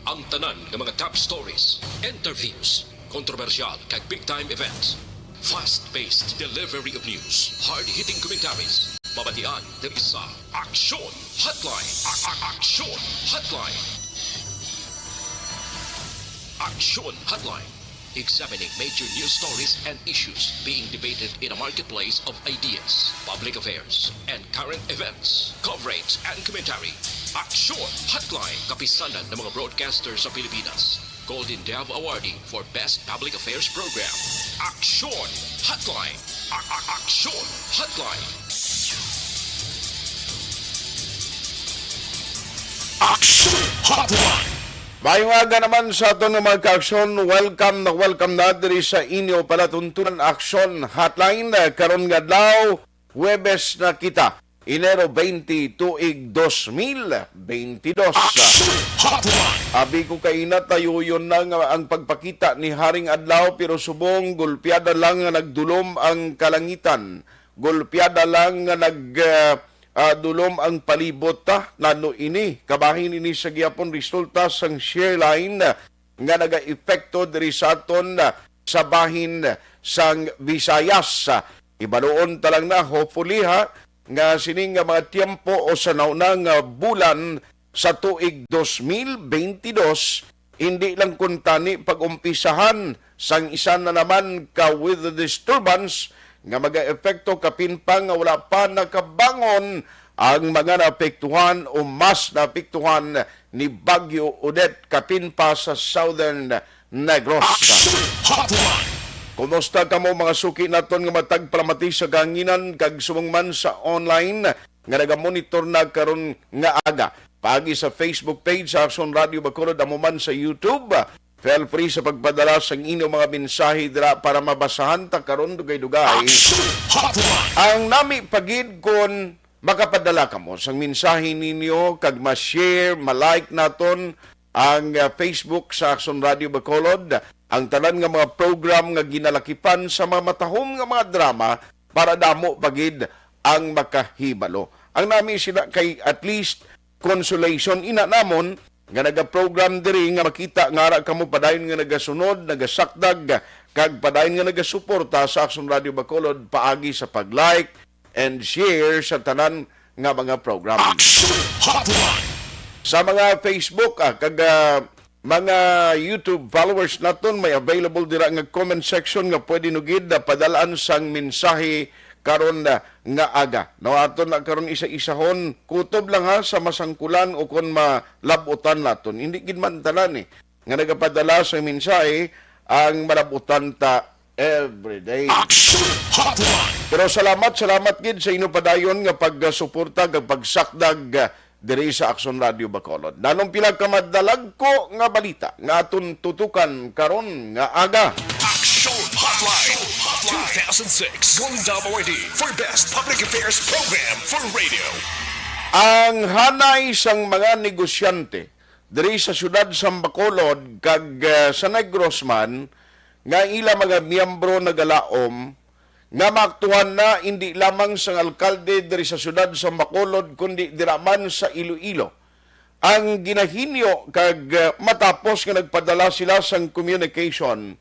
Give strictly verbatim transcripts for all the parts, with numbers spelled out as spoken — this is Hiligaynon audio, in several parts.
Ang tanan nga mga top stories, interviews, kontrobersyal kag big time events. Fast-paced delivery of news, hard-hitting commentaries. Mabatian diri sa Aksyon Hotline. A- a- Aksyon Hotline. Aksyon Hotline. Examining major news stories and issues being debated in a marketplace of ideas, public affairs, and current events. Coverage and commentary. Aksyon Hotline. Kapisanan ng mga broadcaster sa Pilipinas. Golden Dove Awardee for Best Public Affairs Program. Aksyon Hotline. A- a- Aksyon Hotline. Aksyon Hotline. Maayong aga naman sa aton nga mga kaaksyon. Welcome na welcome na diri sa inyo palatuntunan, Aksyon Hotline. Karon nga adlaw, Huwebes na kita, Enero twenty, tuig dos mil twenty-dos. Aksyon Hotline. Abi ko kaina, tayuyon na nga ang pagpakita ni Haring Adlaw, pero subong gulpiada lang nga nagdulom ang kalangitan. Gulpiada lang nga nag, ah, ah, dulom ang palibot ta. Nano ini? Kabahin ini sa gihapon resulta sang shear line nga nagaepekto diri sa aton, ah, sa bahin sang Visayas. Ibaluon ta lang na, hopefully, ha, nga sini nga mga tiyempo o sa nauna nga bulan sa tuig dos mil twenty-dos, hindi lang kuntani pag-umpisahan sang isa na naman ka weather disturbance nga magaepekto kapin pa nga wala pa nakabangon ang mga naapektuhan o mas naapektuhan ni Bagyo Odette kapin pa sa Southern Negros. Aksyon Hotline. Kumusta kamo, mga suki naton nga matag palamati sa kahanginan kag subong man sa online nga nagamonitor na karon nga aga? Paagi sa Facebook page sa Aksyon Radio Bacolod, amo man sa YouTube, feel free sa pagpadala sang inyong mga mensahe dira para mabasahan ta karon dugay-dugay. Aksyon Hotline. Ang nami pa gid kon makapadala kamo sang mensahe ninyo kag ma-share, ma-like naton ang, ah, Facebook sa Aksyon Radio Bacolod, ang tanan nga mga program nga ginalakipan sa mga matahom nga mga drama para damo pa gid ang makahibalo. Ang nami sila kay at least consolation ina namon nga nagaprogram diri nga makita nga ara kamo padayon nga nagasunod, nagasakdag, kag padayon nga nagasuporta sa Aksyon Radio Bacolod paagi sa pag-like and share sa tanan nga mga program. Aksyon Hotline. Sa mga Facebook, ah, kag, ah, mga YouTube followers naton, may available dira nga comment section nga pwede nyo gid, ah, padalaan sang mensahe karon, ah, nga aga. No, aton na karon isa-isahon, kutob lang ha sa masangkulan o kon malab-utan naton. Hindi gid man tanan, eh, nga nagapadala sa mensahe ang malab-utan ta every day. Action Hotline. Pero salamat, salamat gid sa inyo padayon nga pagsuporta kag pagsakdag, ah, diri sa Aksyon Radio Bacolod. Nanong pila ka madalagko nga balita nga aton tutukan karon nga aga. Action Hotline two thousand six Golden Dove Awardee for Best Public Affairs Program for Radio. Ang hanay sang mga negosyante diri sa siyudad sa Bacolod kag, ah, sa Negros man, nga ila mga miyembro nagalaom nga maaktuhan na indi lamang sang alkalde diri sa siyudad sa Bacolod, kundi dira man sa Iloilo. Ang ginahinyo kag, ah, matapos nga nagpadala sila sang communication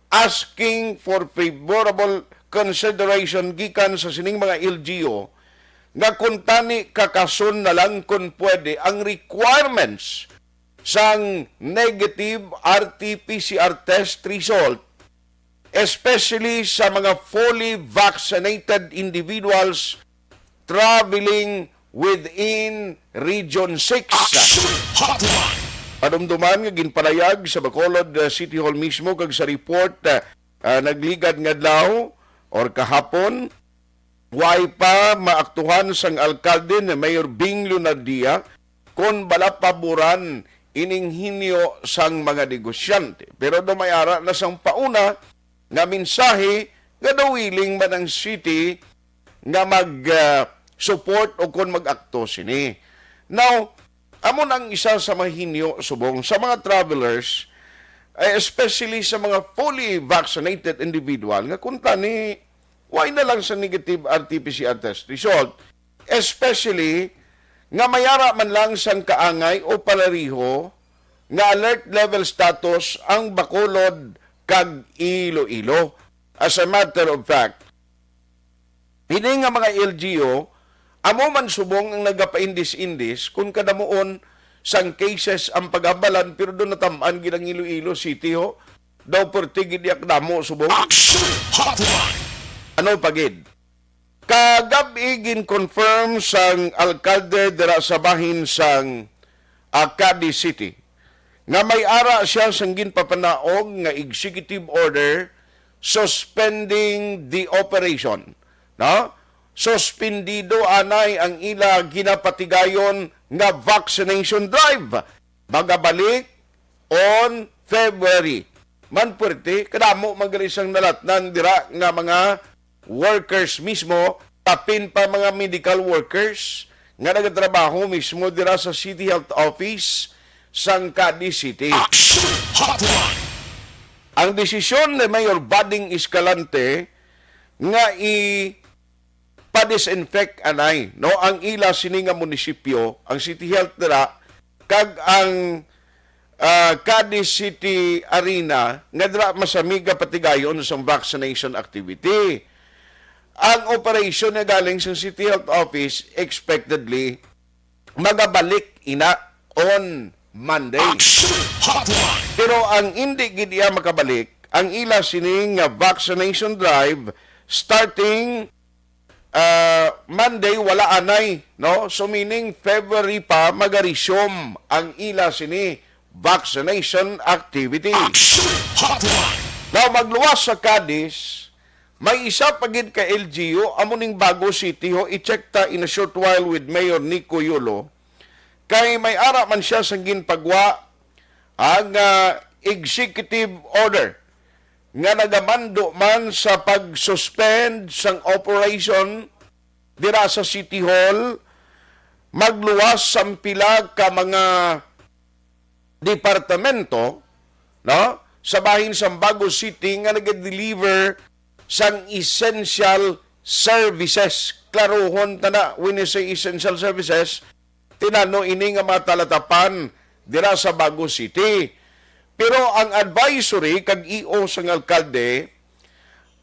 asking for favorable consideration gikan sa sining mga L G U nga kuntani kakason na lang kon pwede ang requirements sang negative R T P C R test result, especially sa mga fully vaccinated individuals traveling within Region six. Action Hotline. Padumduman nga ginpalayag sa Bacolod, uh, City Hall mismo kag sa report, uh, uh, nagligad nga adlaw or kahapon, way pa maaktuhan sang alkalde ni Mayor Bing Leonardia kon bala paboran ining hinyo sang mga negosyante. Pero daw may ara na sang pauna nga mensahe nga daw willing man ang city nga mag, ah, support o kon mag-akto sini. Now, amo na ang isa sa mahinyo subong sa mga travelers, eh, especially sa mga fully vaccinated individual, nga kuntani, why na lang sa negative R T P C R test result? Especially nga mayara man lang sang kaangay o palariho nga alert level status ang Bacolod kag Iloilo. As a matter of fact, ini nga mga L G U, amo man subong ang nagapaindis-indis kung kadamuon sang cases ang pag-ambalan, pero doon natam-an gid ang Iloilo City, ho. Daw perti gid iya kadamo subong. Action Hotline! Ano pa gid? Kagab-i gin-confirm sang alkalde dira sa bahin sang, ah, Cadiz City nga may ara siya sang ginpapanaog nga executive order suspending the operation, no? Suspendido anay ang ila ginapatigayon nga vaccination drive. Magabalik on February. Man puwerte, kadamo man gali sang nalatnan dira nga mga workers mismo, kapin pa mga medical workers nga nagatrabaho mismo dira sa City Health Office sang Cadiz City. Action Hotline! Ang desisyon ni Mayor Bading Escalante nga i-pa-disinfect anay, no, ang ila sini nga munisipyo, ang City Health dira, kag ang, ah, Cadiz City Arena nga dira masami gapatigayon sang vaccination activity. Ang operasyon nga galing sa City Health Office expectedly magabalik ina on Monday. Action Hotline! Pero ang indi gid iya makabalik, ang ila sini nga vaccination drive starting, ah, Monday, wala anay, no? So, meaning, February pa magaresume ang ila sini vaccination activity. Action Hotline! Now, magluwas sa Cadiz, may isa pa gid ka L G U, amo ning Bago City, ho, i-check ta in a short while with Mayor Nico Yulo, kay may ara man siya sang ginpagwa ang, ah, executive order nga nagamando man sa pag-suspend sang operation dira sa City Hall, magluwas sang pila ka mga departamento, no, sa bahin sang Bago City nga nagadeliver sang essential services. Klaruhon ta na, when you say essential services, tinano ini nga mga talatapan dira sa Bago City. Pero ang advisory kag E O sang alkalde,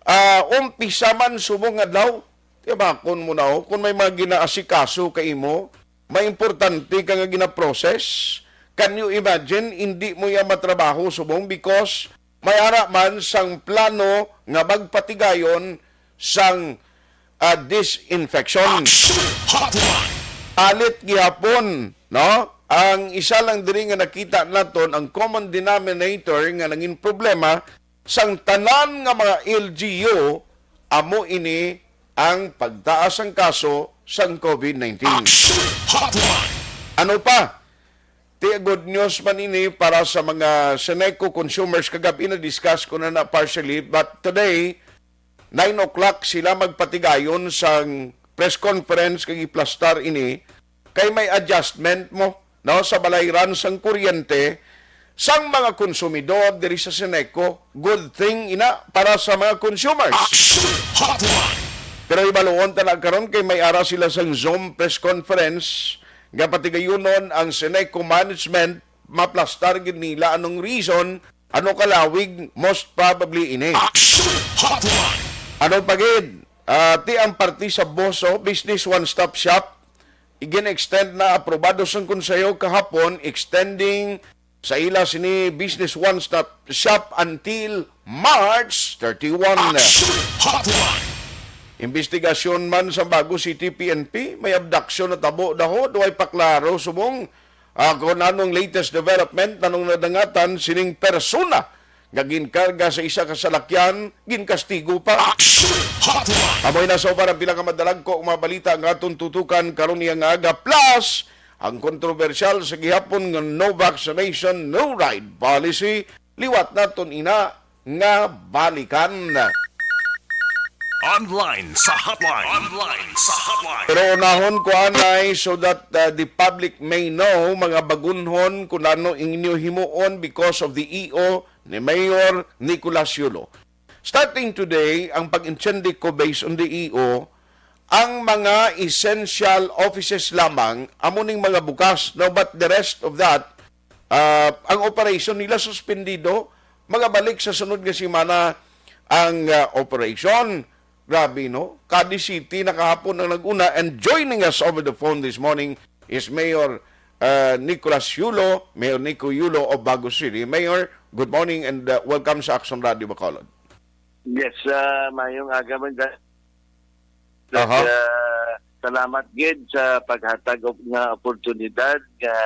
ah, umpisa man subong adlaw. Tiyabakon mo na, oh, kung may mga ginaasikaso ka imo, may importante ka nga gina-process. Can you imagine, hindi mo iya matrabaho subong because may ara man sang plano nga magpatigayon sang, ah, disinfection. Action Hotline! Alit gihapon, no? Ang isa lang diri nga nakita naton, ang common denominator nga nangin problema sang tanan nga mga L G U, amo ini ang pagtaas sang kaso sang COVID nineteen. Action Hotline! Ano pa? Ti good news man ini para sa mga Seneco consumers. Kagab-i na-discuss ko na na partially, but today, nine o'clock sila magpatigayon sang press conference kag iplastar ini kay may adjustment mo, no, sa balayran sang kuryente sang mga konsumidor diri sa Seneco. Good thing ina para sa mga consumers. Action Hotline! Pero ibaluon ta na karon kay may ara sila sang Zoom press conference nga patigayunon ang Seneco management, maplastar gid nila anong reason, ano kalawig, most probably ini. Action Hotline! Ano pa gid? Ah, ti ang parte sa BOSO, Business One Stop Shop, igin-extend na, aprobado sang Konseho kahapon, extending sa ila sini Business One Stop Shop until March thirty-one. Action Hotline! Investigasyon man sa Bago City P N P, may abduction natabo daw, way paklaro subong, ah, kung anong latest development, anong nadangatan sining persona nga ginkarga sa isa ka salakyan, ginkastigo pa. Action Hotline! Amoy na sa uban ang pila ka madalagko nga mga balita nga aton tutukan karon niya nga aga, plus ang kontrobersyal sa gihapon nga no vaccination, no ride policy. Liwat naton ina nga balikan. Online sa hotline. Online sa hotline. Pero unahon ko anay so that, uh, the public may know, mga bagunhon, kung ano inyo himuon because of the E O ni Mayor Nicolas Yulo. Starting today, ang pag-intindi ko based on the E O, ang mga essential offices lamang amo ning mga bukas, no, but the rest of that, Ah, ang operation nila suspendido, magabalik sa sunod nga semana ang, ah, operation. Grabe, no? Cadiz City na kahapon ang nag-una, and joining us over the phone this morning is Mayor, uh, Nicolas Yulo, Mayor Nico Yulo of Bago City. Mayor, good morning and, uh, welcome sa Action Radio Bacolod. Yes, uh, mayong aga man dyan. Aha. Uh, salamat gid sa paghatag og nga oportunidad nga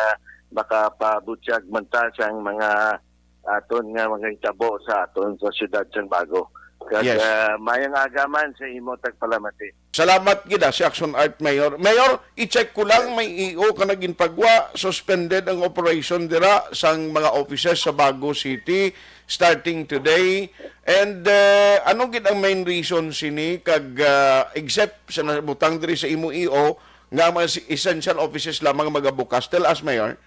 makapabutyag man ta sang mga aton nga mga hitabo sa aton sa siyudad sang Bago. Kag, yes, ah, mayang aga man sa imo tagpalamati. Salamat gid, ah, si Action Art, Mayor. Mayor, i-check ko lang, may E O ka na ginpagwa, suspended ang operation dira sang mga offices sa Bago City starting today. And, eh, ano gid ang main reason sini kag, ah, except sa nabutang diri sa imo E O nga ang mga si-, essential offices lamang magabukas? Tell us, Mayor.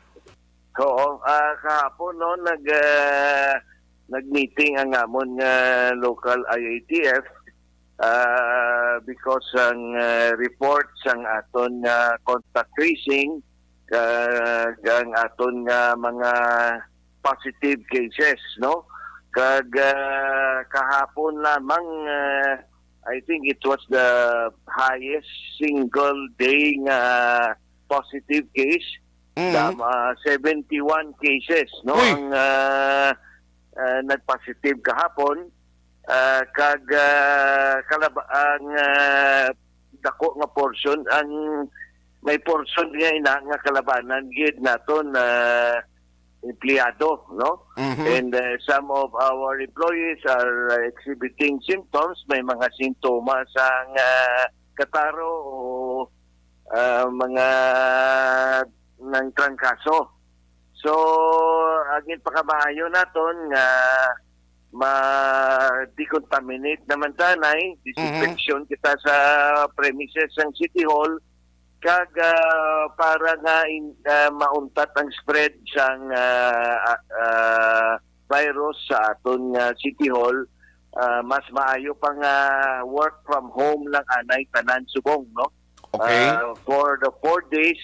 Oo, ah, kahapon, no, nag, ah, nag-meeting ang amon nga local I A T F, ah, because ang, ah, report sang aton nga contact tracing, kag ang aton nga mga positive cases, no? Kag, ah, kahapon lamang, ah, I think it was the highest single day nga positive case. Mhm. Dam-, ah, seventy-one cases, no, uy, ang, ah, ah, nagpositive kahapon. Ah, kag, ah, kalab-, ang, ah, dako nga portion, ang may portion nga ina nga kalabanan gid naton, ah, empleyado, no? Mhm. And, uh, some of our employees are, uh, exhibiting symptoms, may mga sintomas ang, uh, kataro o, uh, mga nang trangkaso. So, ang pakamaayo naton nga ma-decontaminate naman tanay, disinfection kita sa premises sang City Hall, kag, ah, para nga in-, ah, mauntat ang spread sang, ah, ah, ah, virus sa aton nga City Hall, ah, mas maayo pa nga work from home lang anay tanan subong, no? Okay. Ah, for the four days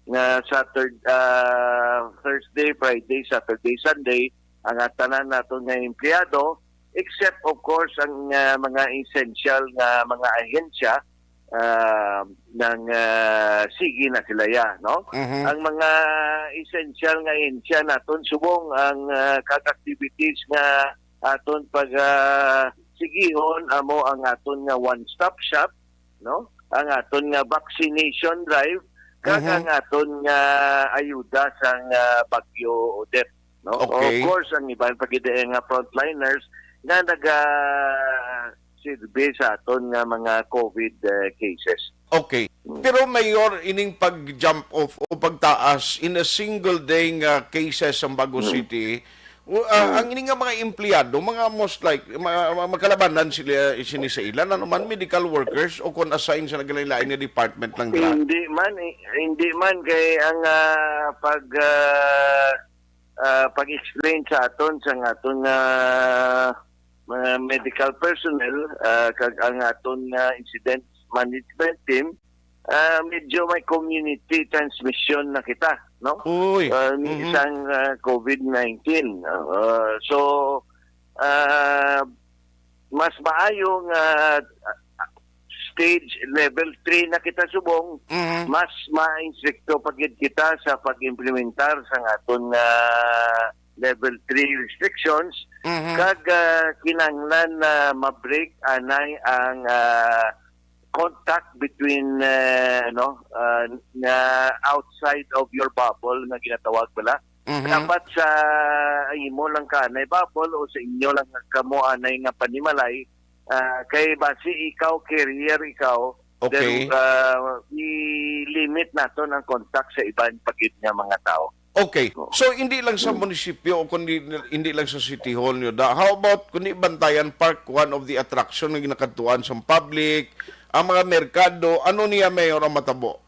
nga Saturday, ah, Thursday, Friday, Saturday, Sunday, ang tanan naton nga empleyado, except of course ang, ah, mga essential nga mga ahensya, ah, nang, ah, sige na sila ya, no? Mhm. Ang mga essential nga ahensya naton subong ang, ah, kag activities nga aton pag, ah, sigihon amo ang aton nga one-stop shop, no? Ang aton nga vaccination drive, kag, mhm, ang aton nga ayuda sang, ah, Bagyo Odette, no? Okay. Of course, ang iban pa gid nga frontliners nga naga-, sirbi sa aton nga mga COVID, eh, cases. Okay. Mm. Pero, Mayor, ining pag-jump off o pagtaas in a single day nga cases sa Bago, mm, City, w-, ah, mm, ang ini nga mga empleyado, mga most like, mga, mga magkalabanan sila, sini sa ila, ano man, medical workers o kon assign sa naglain-lain nga department lang dira? Hindi man, eh, hindi man kay ang, ah, pag, ah, ah, pag-explain sa aton, sa aton nga mga medical personnel, ah, kag ang aton nga incident management team, ah, medyo may community transmission na kita, no? Uy. Ah, ni, mhm, isang, ah, COVID nineteen. Ah, so, ah, mas maayo nga, ah, stage level three na kita subong, mhm, mas ma-instricto pa gid kita sa pag-implementar sa aton nga level three restrictions, mhm, kag, ah, kinahanglan na ma-break anay ang, ah, contact between, ah, ano, ah, nga outside of your bubble nga ginatawag bala. Mhm. Dapat sa imo lang ka anay bubble o sa inyo lang kamo anay nga panimalay, ah, kay basi ikaw, carrier ikaw, okay, then, ah, i-limit naton ang contact sa iban pa gid nga mga tao. Okay. Oo. So, hindi lang sa, mm, munisipyo o kundi hindi lang sa City Hall niyo da. How about kundi Bantayan Park, one of the attraction nga ginakadtuan sa public, ang mga merkado, ano niya, Mayor, ang matabo?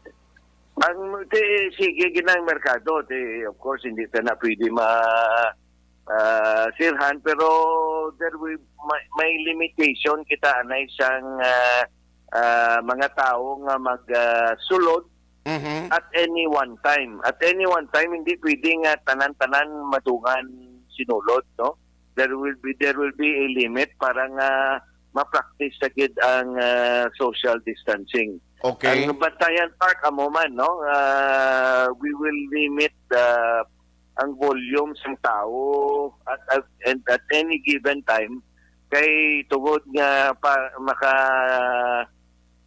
Ang, ti, sige, ginang merkado, ti, of course, hindi ta na pwede ma-, ah, sirhan, pero there will, may, may limitation kita anay sang, ah, ah, mga tao nga mag, ah, sulod Mhm. At any one time. At any one time, hindi pwede nga tanan-tanan madungan sinulod, no? There will be, there will be a limit para nga ma-practice sa gid ang, ah, social distancing. Okay. Ang Bantayan Park, amo man, no? Ah, we will limit the, ang volume sang tawo at, at, and at any given time kay tungod nga pa, maka,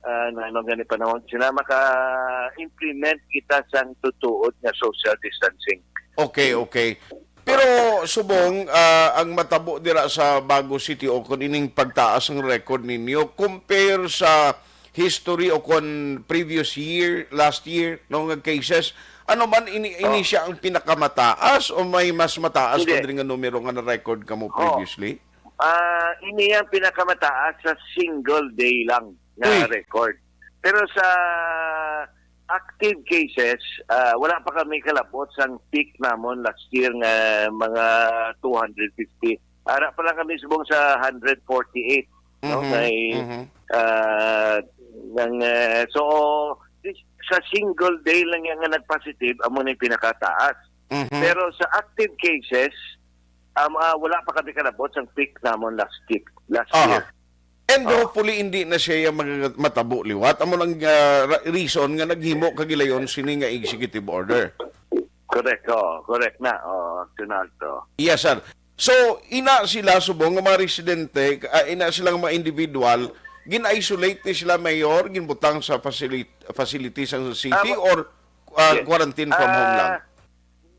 ah, na, ano gani panahon sila maka-implement kita sang tutuod nga social distancing. Okay, okay. Pero subong, ah, ang matabo dira sa Bago City o kung ining pagtaas ang record ninyo compare sa history o kon previous year, last year, no, nga cases, ano man ini, ini Oh. siya ang pinakamataas o may mas mataas pa Hindi. diri nga numero nga na-record kamo Oh. previously? Ah, ini ang pinakamataas sa single day lang nga Uy. record. Pero sa active cases, ah, wala pa kami kalabot sang peak namon last year nga mga two hundred fifty. Ara pa lang kami subong sa hundred forty-eight, no? Mhm, May, mhm. ah, nang, eh, so, this, sa single day lang yan nga nag-positive, amo na yung pinakataas. Mhm. Pero sa active cases, um, ah, wala pa kami kalabot sang peak namon last week, last Aha. year. And Oh. hopefully, hindi na siya yung mga matabo liwat. Amo nang, ah, ra-, reason nga naghimo kagilayon sini nga executive order. Correct, oh, correct na, oh, Junaldo. Yes, sir. So, ina sila subong nga mga residente, ah, ina silang mga individual, gin-isolate ni sila, Mayor, ginbutang sa facility, facility sa city Ah, or, ah, yes. quarantine from home lang? Ah,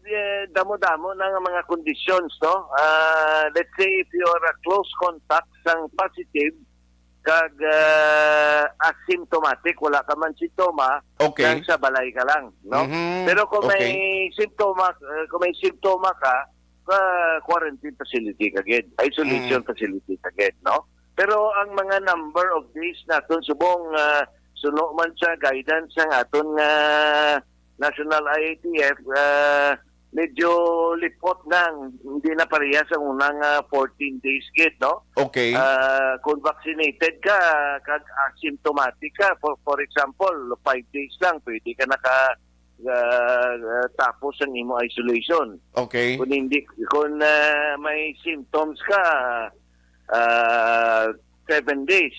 eh, damo-damo na nga mga conditions, no? Ah, let's say, if you are a close contact sang positive, kag, ah, asymptomatic, wala ka man sintoma, Okay. nang sa balay ka lang, no? Mhm. Pero kung may Okay. sintoma, eh, kung may sintoma ka, sa quarantine facility ka gid, isolation Mm. facility ka gid, no? Pero ang mga number of days naton subong, ah, suno man sa guidance sang aton nga National I A T F, ah, medyo lipot nang hindi na pareha sa unang, ah, fourteen days gid, no? Okay. Ah, kung vaccinated ka, kag asymptomatic ka, for, for example, five days lang, pwede ka naka, ah, ah, tapos ang imo isolation. Okay. Kung hindi, kung, ah, may symptoms ka, ah, seven days.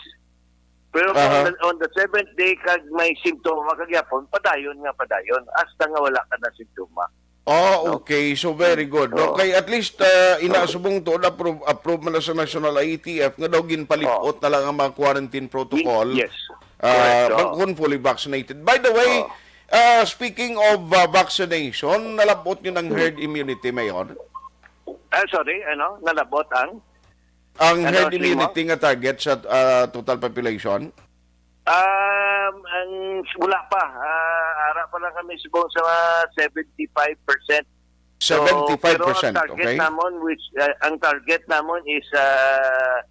Pero kung Aha. on the, on the seventh day, kag may simptoma ka gyapon, padayon nga padayon, hasta nga wala ka na simptoma. Oh, No? okay. So, very good. No? Oo. Kay at least, uh, ina Oo. subong to, approve, approve man na sa National I A T F, nga daw ginpalipot Oo. na lang ang mga quarantine protocol. Yes. Ah, Correct, oo. bang-, kung fully vaccinated. By the way, Oo. ah, speaking of, ah, vaccination, nalabot nyo ng herd immunity, Mayor? Ah, sorry, ano? Nalabot ang? Ang Ano, herd sino? immunity nga target sa, ah, total population? Um, ang, wala pa. Ah, ara pa lang kami subong sa mga seventy-five percent. So, Seventy-five percent, pero ang target okay? namon, which, ah, ang target namon is, ah,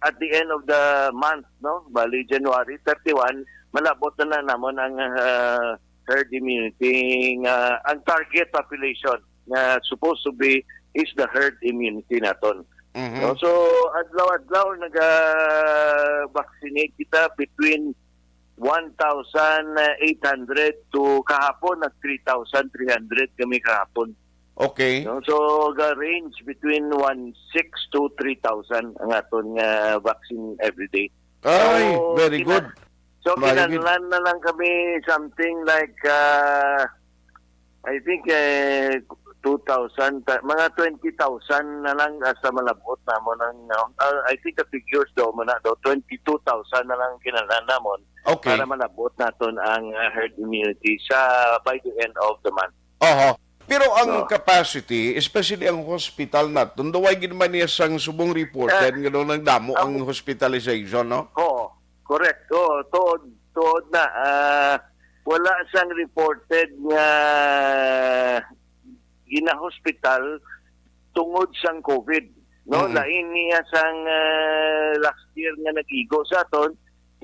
at the end of the month, no? Bali, January thirty-one, malabot na, na namon ang, ah, herd immunity nga ang target population nga supposed to be is the herd immunity naton. Mhm. No? So, adlaw-adlaw naga-vaccinate kita between one thousand eight hundred to kahapon, nag three thousand three hundred kami kahapon. Okay. No? So, ga-range between one six to three thousand ang aton nga vaccine every day. Ay, So, very kina-, good. so, Very good. kinahanglan na lang kami something like, ah, I think, eh, two thousand, ta-, mga twenty thousand na lang hasta malabot namon ang, no? Ah, I think the figures daw mo na daw, twenty-two thousand na lang kinahanglan namon Okay. para malabot naton ang, ah, herd immunity sa, by the end of the month. Oho. Pero ang No. capacity, especially ang hospital naton, daw ay gid man niya sang subong reported Eh, nga daw nagdamo ang ang hospitalization, no? Oo, correct. Oo, tuod, tuod na. Ah, wala sang reported nga ginahospital tungod sang COVID, no? Mm. Lain niya sang, ah, last year nga nag-igo sa aton,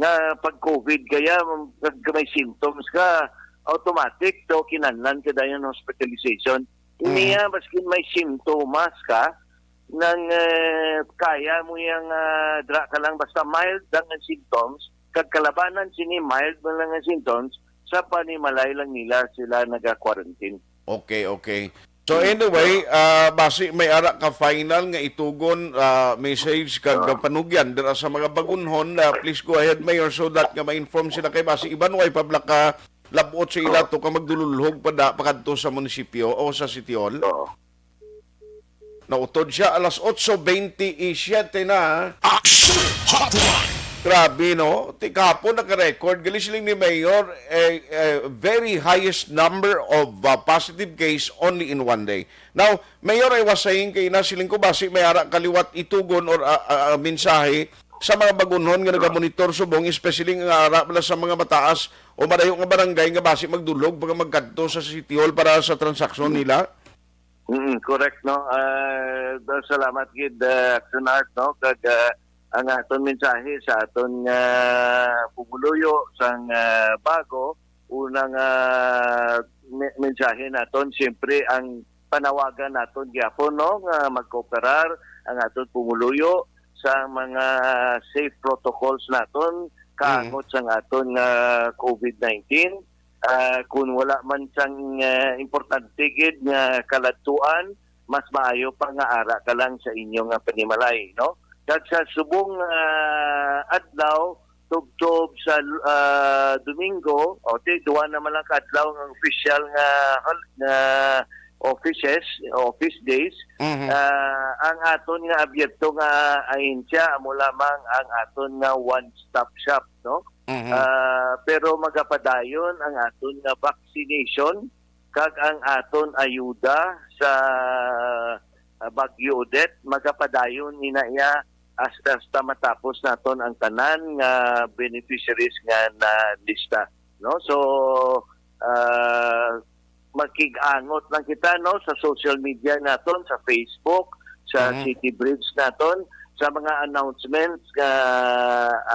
nga pag COVID kaya, pag may symptoms ka, automatic to kinahanglan ka dayon hospitalization. Mm. Niya, maskin may sintomas ka, nang, eh, kaya mo yang, ah, dra ka lang, basta mild lang ang symptoms, kag kalabanan sini mild man lang ang symptoms, sa panimalay lang nila sila naga-quarantine. Okay, okay. So anyway, ah, basi may ara ka final nga itugon, ah, message kag panugyan dira sa mga bagunhon, ah, please go ahead, Mayor, so that nga ma-inform sila kay basi iban way pa bala ka lab-ot sa ila to ka magdululhog pa da pakadto sa munisipyo o sa City Hall. Oo. Nautod siya alas otso bentisiete na. Action Hotline! Grabe, no? Ti kahapon naka-record, gali siling ni Mayor, a, a very highest number of, uh, positive case only in one day. Now, Mayor, I was saying kay na siling ko, basi may ara kaliwat itugon or, uh, uh, uh, mensahe sa mga bagunhon nga nagamonitor subong, especially nga ara bala sa mga mataas o marayo nga barangay nga basi magdulog pag magkadto sa City Hall para sa transaksyon nila. Mm, correct, no? Ah, salamat gid, ah, Action Art, no? Kag, ah, ang aton mensahe sa aton nga pumuluyo sang, ah, bago, unang, ah, me-, mensahe naton, siyempre, ang panawagan naton gyapon, no, nga magkooperar ang aton pumuluyo sa mga safe protocols naton kaangot sang aton nga covid nineteen. Ah, kung wala man sang, ah, importante gid nga kaladtuan, mas maayo pa nga ara ka lang sa inyo nga panimalay, no? Kag sa subong, ah, adlaw, tubtob sa, ah, Domingo, o ti, duha naman lang ka adlaw nga official nga hol-, nga offices, office days, Mhm. ah, ang aton nga abierto nga ahensya amo lamang ang aton nga one-stop shop, no? Mhm. Ah, pero magapadayon ang aton nga vaccination kag ang aton ayuda sa, ah, Bagyo Odette, magapadayon ina iya hasta, hasta matapos naton ang tanan nga beneficiaries nga nalista, no? So, ah, makig-angot lang kita, no, sa social media naton, sa Facebook, sa Mhm. City Bridge naton, sa mga announcements nga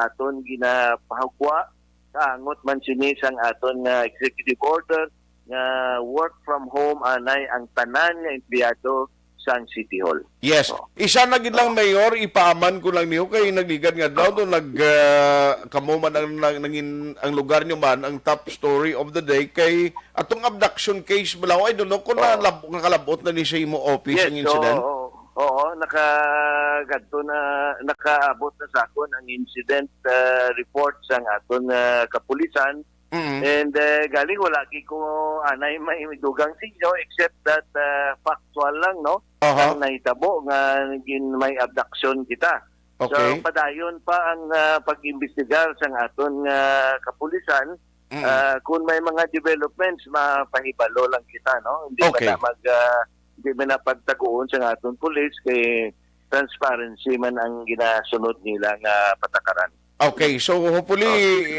aton ginapahugwa, kaangot man sini sang aton nga executive order nga work from home anay ang tanan nga empleyado sang City Hall. Yes. Oh. Isa na gid lang, Mayor, ipaaman ko lang niyo kay nagligad nga daw to nag, ah, kamo man ang nag-, nangin-, ang lugar niyo man ang top story of the day kay atong abduction case bala. I don't know kung Oh. nalab-, nakalabot na ni sa imo office Yes, ang incident. Oo, oo, nakagadto na, nakaabot na sa akon ang incident, ah, report sang aton, ah, kapulisan. Mm. And, eh, galing wala gid ko anay may dugang sa inyo except that, ah, factual lang, no? Aha. Ang nahitabo nga gin-, may abduction kita. Okay. So, padayon pa ang, ah, pag-imbestigar sang aton nga kapulisan. Mm. Ah, kung may mga developments, mapahibalo lang kita, no? Hindi Okay. man na mag, ah, hindi man na pagtaguon sa aton pulis kay transparency man ang ginasunod nila nga patakaran. Okay, so hopefully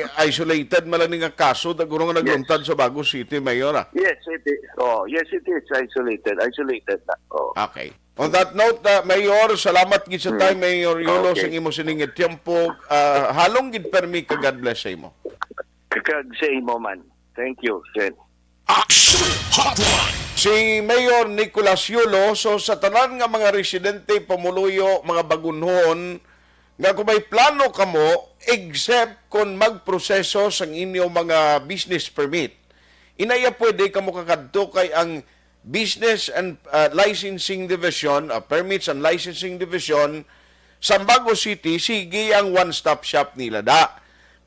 Oh. isolated man lang ni nga kaso, daguro nga Yes. nagluntad sa Bago City, Mayor, ah. Yes, it is. Oh, yes, it is isolated. Isolated na. Oh. Okay. On that note, ah, Mayor, salamat gid sa Hmm. time, Mayor Yulo, Okay. sa imo sining nga tiyempo. Ah, halong gid permi ka God bless sa imo. Kag sa imo man. Thank you, Sen. Action Hotline. Si Mayor Nicolas Yulo, so sa tanan nga mga residente, pumuluyo, mga bagunhon, nga kung may plano kamo, except kung magproseso sang inyo mga business permit, inaya pwede kamo kakadto kay ang Business and, uh, Licensing Division, uh, Permits and Licensing Division, sa Bago City, sige ang one-stop shop nila da.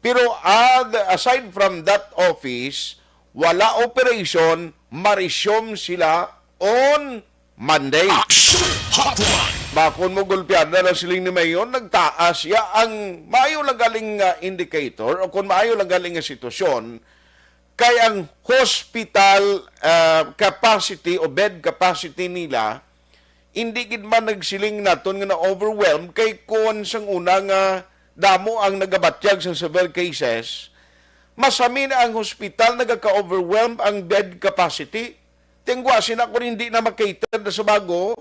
Pero, uh, the, aside from that office, wala operation, ma-resume sila on Monday. Action Hotline. Bakon mo gulpian na lang siling ni Mayor, nagtaas ya ang maayo lang galing nga indicator o kung maayo lang galing nga sitwasyon, kay ang hospital, ah, capacity o bed capacity nila, hindi gid man nagsiling naton nga na-overwhelm kay kuwan sang una nga damo ang nagabatyag sa severe cases, masami na ang hospital nagaka-overwhelm ang bed capacity. Tingwa sina kung hindi na makater na sa Bago,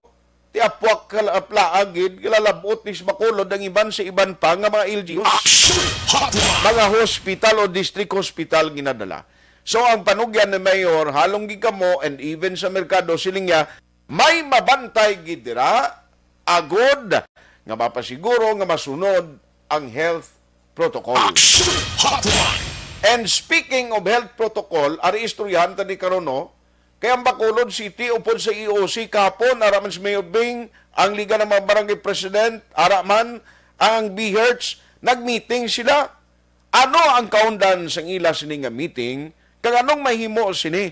ti apwak ka la-, plaag gid, kalalabot ni sa Bacolod ang iban sa iban pa nga mga L G Us. Action Hotline. Mga hospital o district hospital ginadala. So, ang panugyan ni Mayor, halong gid kamo, and even sa merkado, siling niya, may mabantay gid dira, agod nga mapasiguro nga masunod ang health protocol. Action Hotline. And speaking of health protocol, ari istoryahan ta ni karon, no? Kay ang Bacolod City, upod sa E O C kahapon, ara man si Mayor Bing, ang Liga ng mga Barangay President, ara man ang BHERTs, nag-meeting sila. Ano ang kaundan sang ila sini nga meeting? Kag anong mahimo sini?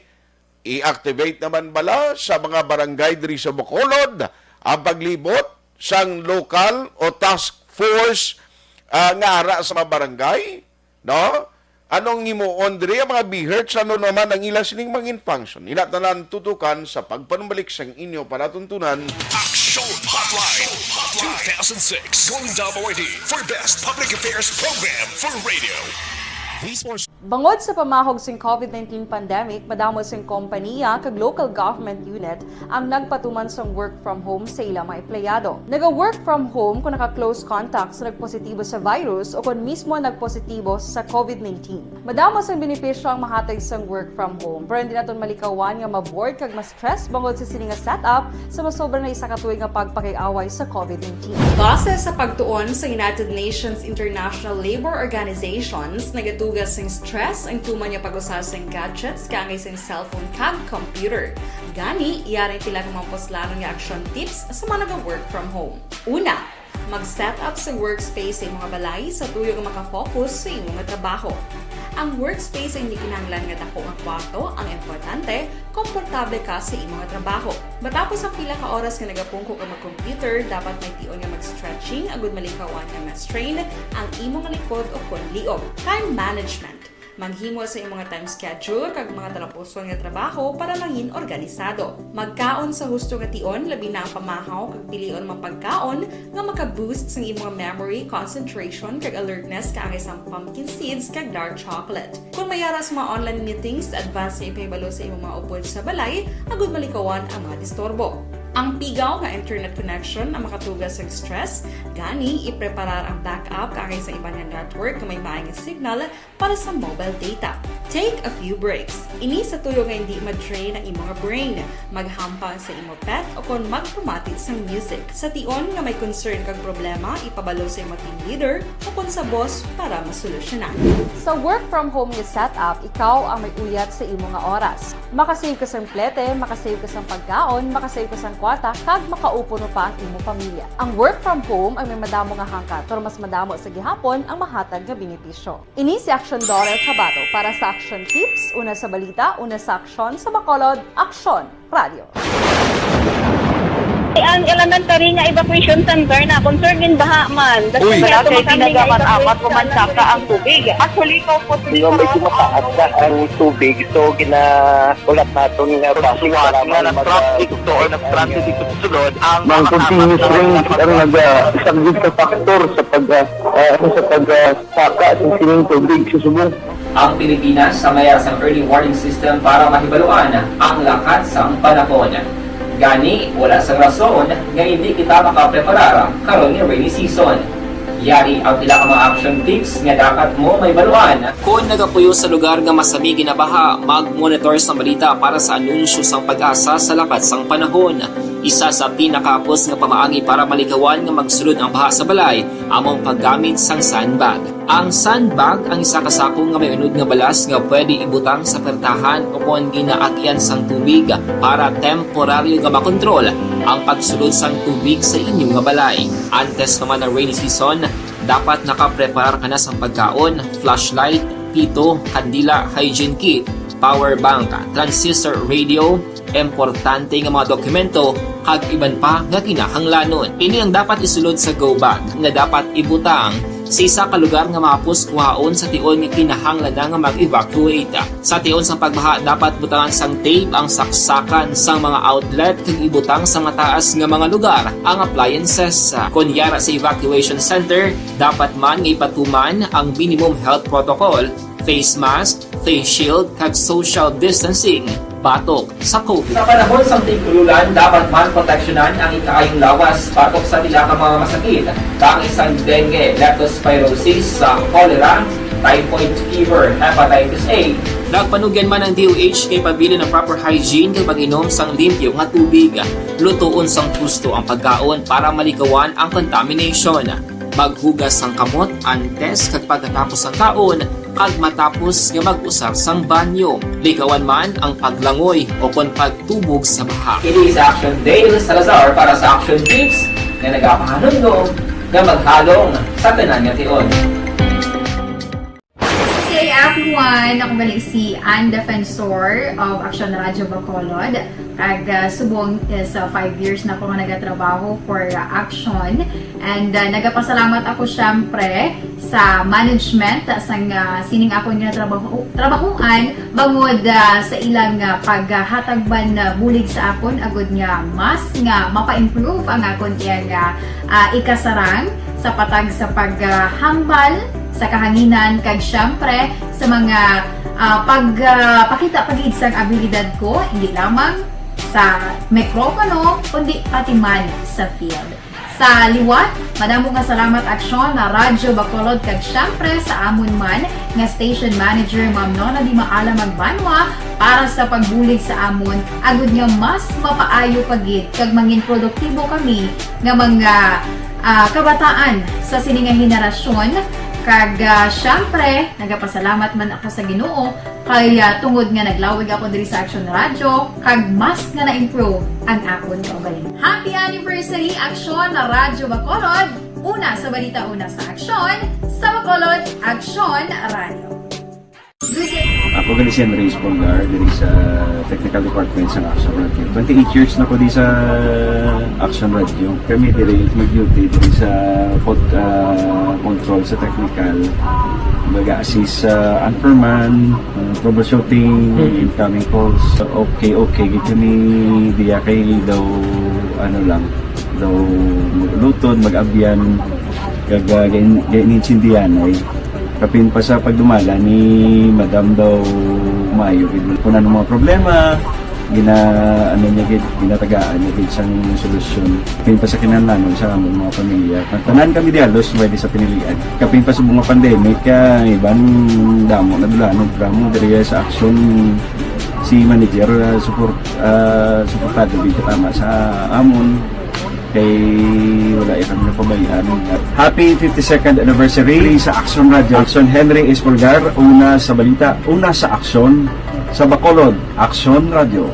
I-activate naman bala sa mga barangay diri sa Bacolod ang paglibot sang local o task force, ah, nga ara sa mga barangay? No? Anong himuon diri ang mga BHERTs? Ano naman ang ila sining mga function? Ina tanan tutukan sa pagpanumbalik sang inyo palatuntunan. Action Hotline two thousand six, Golden Dome Awardee for Best Public Affairs Program for Radio. These four Bangod sa pamahog sing COVID nineteen pandemic, madamo sing kompaniya kag local government unit ang nagpatuman sang work from home sa ila mga empleyado. Naga-work from home kon naka-close contact sa nagpositibo sa virus o kon mismo nagpositibo sa COVID nineteen. Madamo sang benepisyo ang mahatag sang work from home, pero hindi naton malikawan nga ma-bored kag ma-stress bangod sa sini nga setup sa masobra na isa ka tuig nga pagpakig-away sa COVID nineteen. Base sa pagtuon sa United Nations International Labor Organizations, nagatuga sing stress ang tuman nga pag-usa sing gadgets kaangay sing cellphone kag computer. Gani, yari ang pila ka mga puslanon nga action tips sa mga naga-work from home. Una, mag-set up sa workspace sa imo nga balay sa tuyo nga makafocus sa imo nga trabaho. Ang workspace ay hindi kinahanglan nga dako nga kwarto, ang importante, komportable ka sa imo nga trabaho. Matapos ang pila ka oras nga nagapungko ka mag-computer, dapat may tion nga mag-stretching agud malikawan nga ma-strain ang imo nga likod o kon liog. Time management. Maghimo sa imo nga time schedule kag mga talapuson nga trabaho para mangin organisado. Magkaon sa husto nga tion, labi na ang pamahaw kag pilion mga pagkaon nga maka-boost sang imo nga memory, concentration, kag alertness kaangay sang pumpkin seeds kag dark chocolate. Kon may ara sa mga online meetings, advance nga ipahibalo sa imo mga upod sa balay agud malikawan ang mga disturbo. Ang pigaw nga internet connection ang makatuga sang stress, gani ipreparar ang backup kaangay sa iban nga network nga may maay nga signal para sa mobile data. Take a few breaks. Ini sa tuyo nga hindi ma-drain ang imo nga brain. Maghampang sa imo pet o kon magpamati sang music. Sa tion nga may concern kag problema, ipabalo sa imo team leader o kon sa boss para masolusyonan. Sa work from home nga setup, ikaw ang may uyat sa imo nga oras. Makasave ka sang plete, makasave ka sang pagkaon, makasave ka sang kwarta, kag makaupo pa ang imo pamilya. Ang work from home ay may madamo nga hangkat, pero mas madamo sa gihapon ang mahatag nga benepisyo. Ini si Aksyon Doris Habato para sa Action Tips, una sa balita, una sa aksyon, sa Bacolod, Aksyon Radio. Ang elementary nga evacuation center na concern in baha man. Uy. Wala kay ginagamit amat ko man saka ang tubig. Actually, ikaw po sa Nga medyo mataas na ang tubig, so ginaulat naton nga base nga lamang nag-traffic to or nag-transit ito sulod ang mga continuous rain ang nagasaglit sa factor sa pag, ah, ah, sa pag, ah, saka sa sining tubig sa subong. Ang Pilipinas sa mayara sang early warning system para mahibaluan ang lakat sang panahon. Gani, wala sang rason nga hindi kita makapreparar karon nga rainy season. Yari ang pila ka mga action tips nga dapat mo mahibaluan. Kon nagapuyo sa lugar nga masami ginabaha, mag-monitor sang balita para sa anunsyo sang PAGASA sa lakat sang panahon. Isa sa pinakahapos nga pamaagi para malikawan nga magsulod ang baha sa balay amo ang paggamit sang sandbag. Ang sandbag ang isa ka sako nga may unod nga balas nga pwede ibutang sa pertahan o kon ginaagyan sang tubig para temporaryo nga makontrol ang pagsulod sang tubig sa inyo nga balay. Antes pa man ang rainy season, dapat nakapreparar ka na sang pagkaon, flashlight, pito, kandila, hygiene kit, power bank, transistor radio, importante nga mga dokumento, kag iban pa nga kinahanglanon. Ini ang dapat isulod sa go bag nga dapat ibutang sa isa ka lugar nga mahapos kuhaon sa tion nga kinahanglan na nga mag-evacuate. Sa tion sang pagbaha, dapat butangan sang tape ang saksakan sang mga outlet kag ibutang sa mataas nga mga lugar ang appliances. Kon yara sa evacuation center, dapat man nga ipatuman ang minimum health protocol, face mask, face shield, kag social distancing batok sa COVID. Sa panahon sang tig-ululan, dapat man proteksyonan ang ikaayong lawas batok sa pila ka mga masakit, kaangay sang dengue, leptospirosis, sa cholera, typhoid fever, hepatitis A. Nagpanugyan man ang D O H kay pabilin ang proper hygiene kag pag-inom sang limpyo nga tubig. Lutoon sang husto ang pagkaon para malikawan ang contamination. Maghugas sang kamot antes kag pagkatapos sang kaon, Pagmatapos nga mag-usar sang banyo, likawan man ang paglangoy o kon pagtubog sa baha. Ini sa Action Dale Salazar para sa Action Tips nga nagapahanumdom nga maghalong sa tanan nga tion. Hey everyone! Ako gali si Ann Defensor of Action Radio Bacolod. Kag, ah, subong is, ah, five years na ako nga nagatrabaho for, ah, Action. And, ah, nagapasalamat ako, syempre, sa management, ah, sang, ah, sining akon nga trabaho, trabahuan, bangod, ah, sa ilang, ah, paghatag man, ah, bulig sa akon, agud nga mas nga mapa-improve ang akon iyang, ah, ah, ikasarang sa patag sa paghambal sa kahanginan, kag, syempre, sa mga, ah, pag, ah, pakita pa gid sang abilidad ko, hindi lamang sa mikropono, kundi pati man sa field. Sa liwat, madamo nga salamat, Action Radyo Bacolod, kag syempre sa amon man nga station manager, Ma'am Nona Di Maala Magbanwa, para sa pagbulig sa amon, agud nga mas mapaayo pa gid kag mangin produktibo kami nga mga, ah, kabataan sa sini nga henerasyon. Kag, ah, syempre, nagapasalamat man ako sa Ginoo kay, ah, tungod nga naglawig ako diri sa Action Radyo, kag mas nga na-improve ang akon kaugalingon. Happy anniversary, Action Radyo Bacolod! Una sa balita, una sa aksyon, sa Bacolod, Action Radyo. Ako gali si Henry Espolgar, diri sa technical department sa Action Radio. Twenty-eight years na ko di sa Action Radio. Kami diri mag-duty diri sa pod-, ah, control sa technical. Mag-assist sa anchorman, ah, troubleshooting, incoming calls. Okay, okay, gid kami diya kay daw, ano lang, daw maglutod, mag-abyan, kag, ah, gain-, gainintindihan ay. Kapin pa sa pagdumala ni Madam daw maayo gid. Kung ano mga problema, gina-, ano niya gid, ginatagaan niya gid sang solusyon. Kapin pa sa kinahanglanon sa among mga pamilya. Tanan kami di halos pwede sa pinilian. Kapin pa sa mga pandemic, ah, iban damo na dulanon, damo diri sa Action si manager, ah, support, ah, suportado gid tama sa amon. Kay wala iya kami napabayaan. Happy fifty-second anniversary sa Action Radio. Action Henry Espolgar, una sa balita, una sa aksyon, sa Bacolod, Action Radio.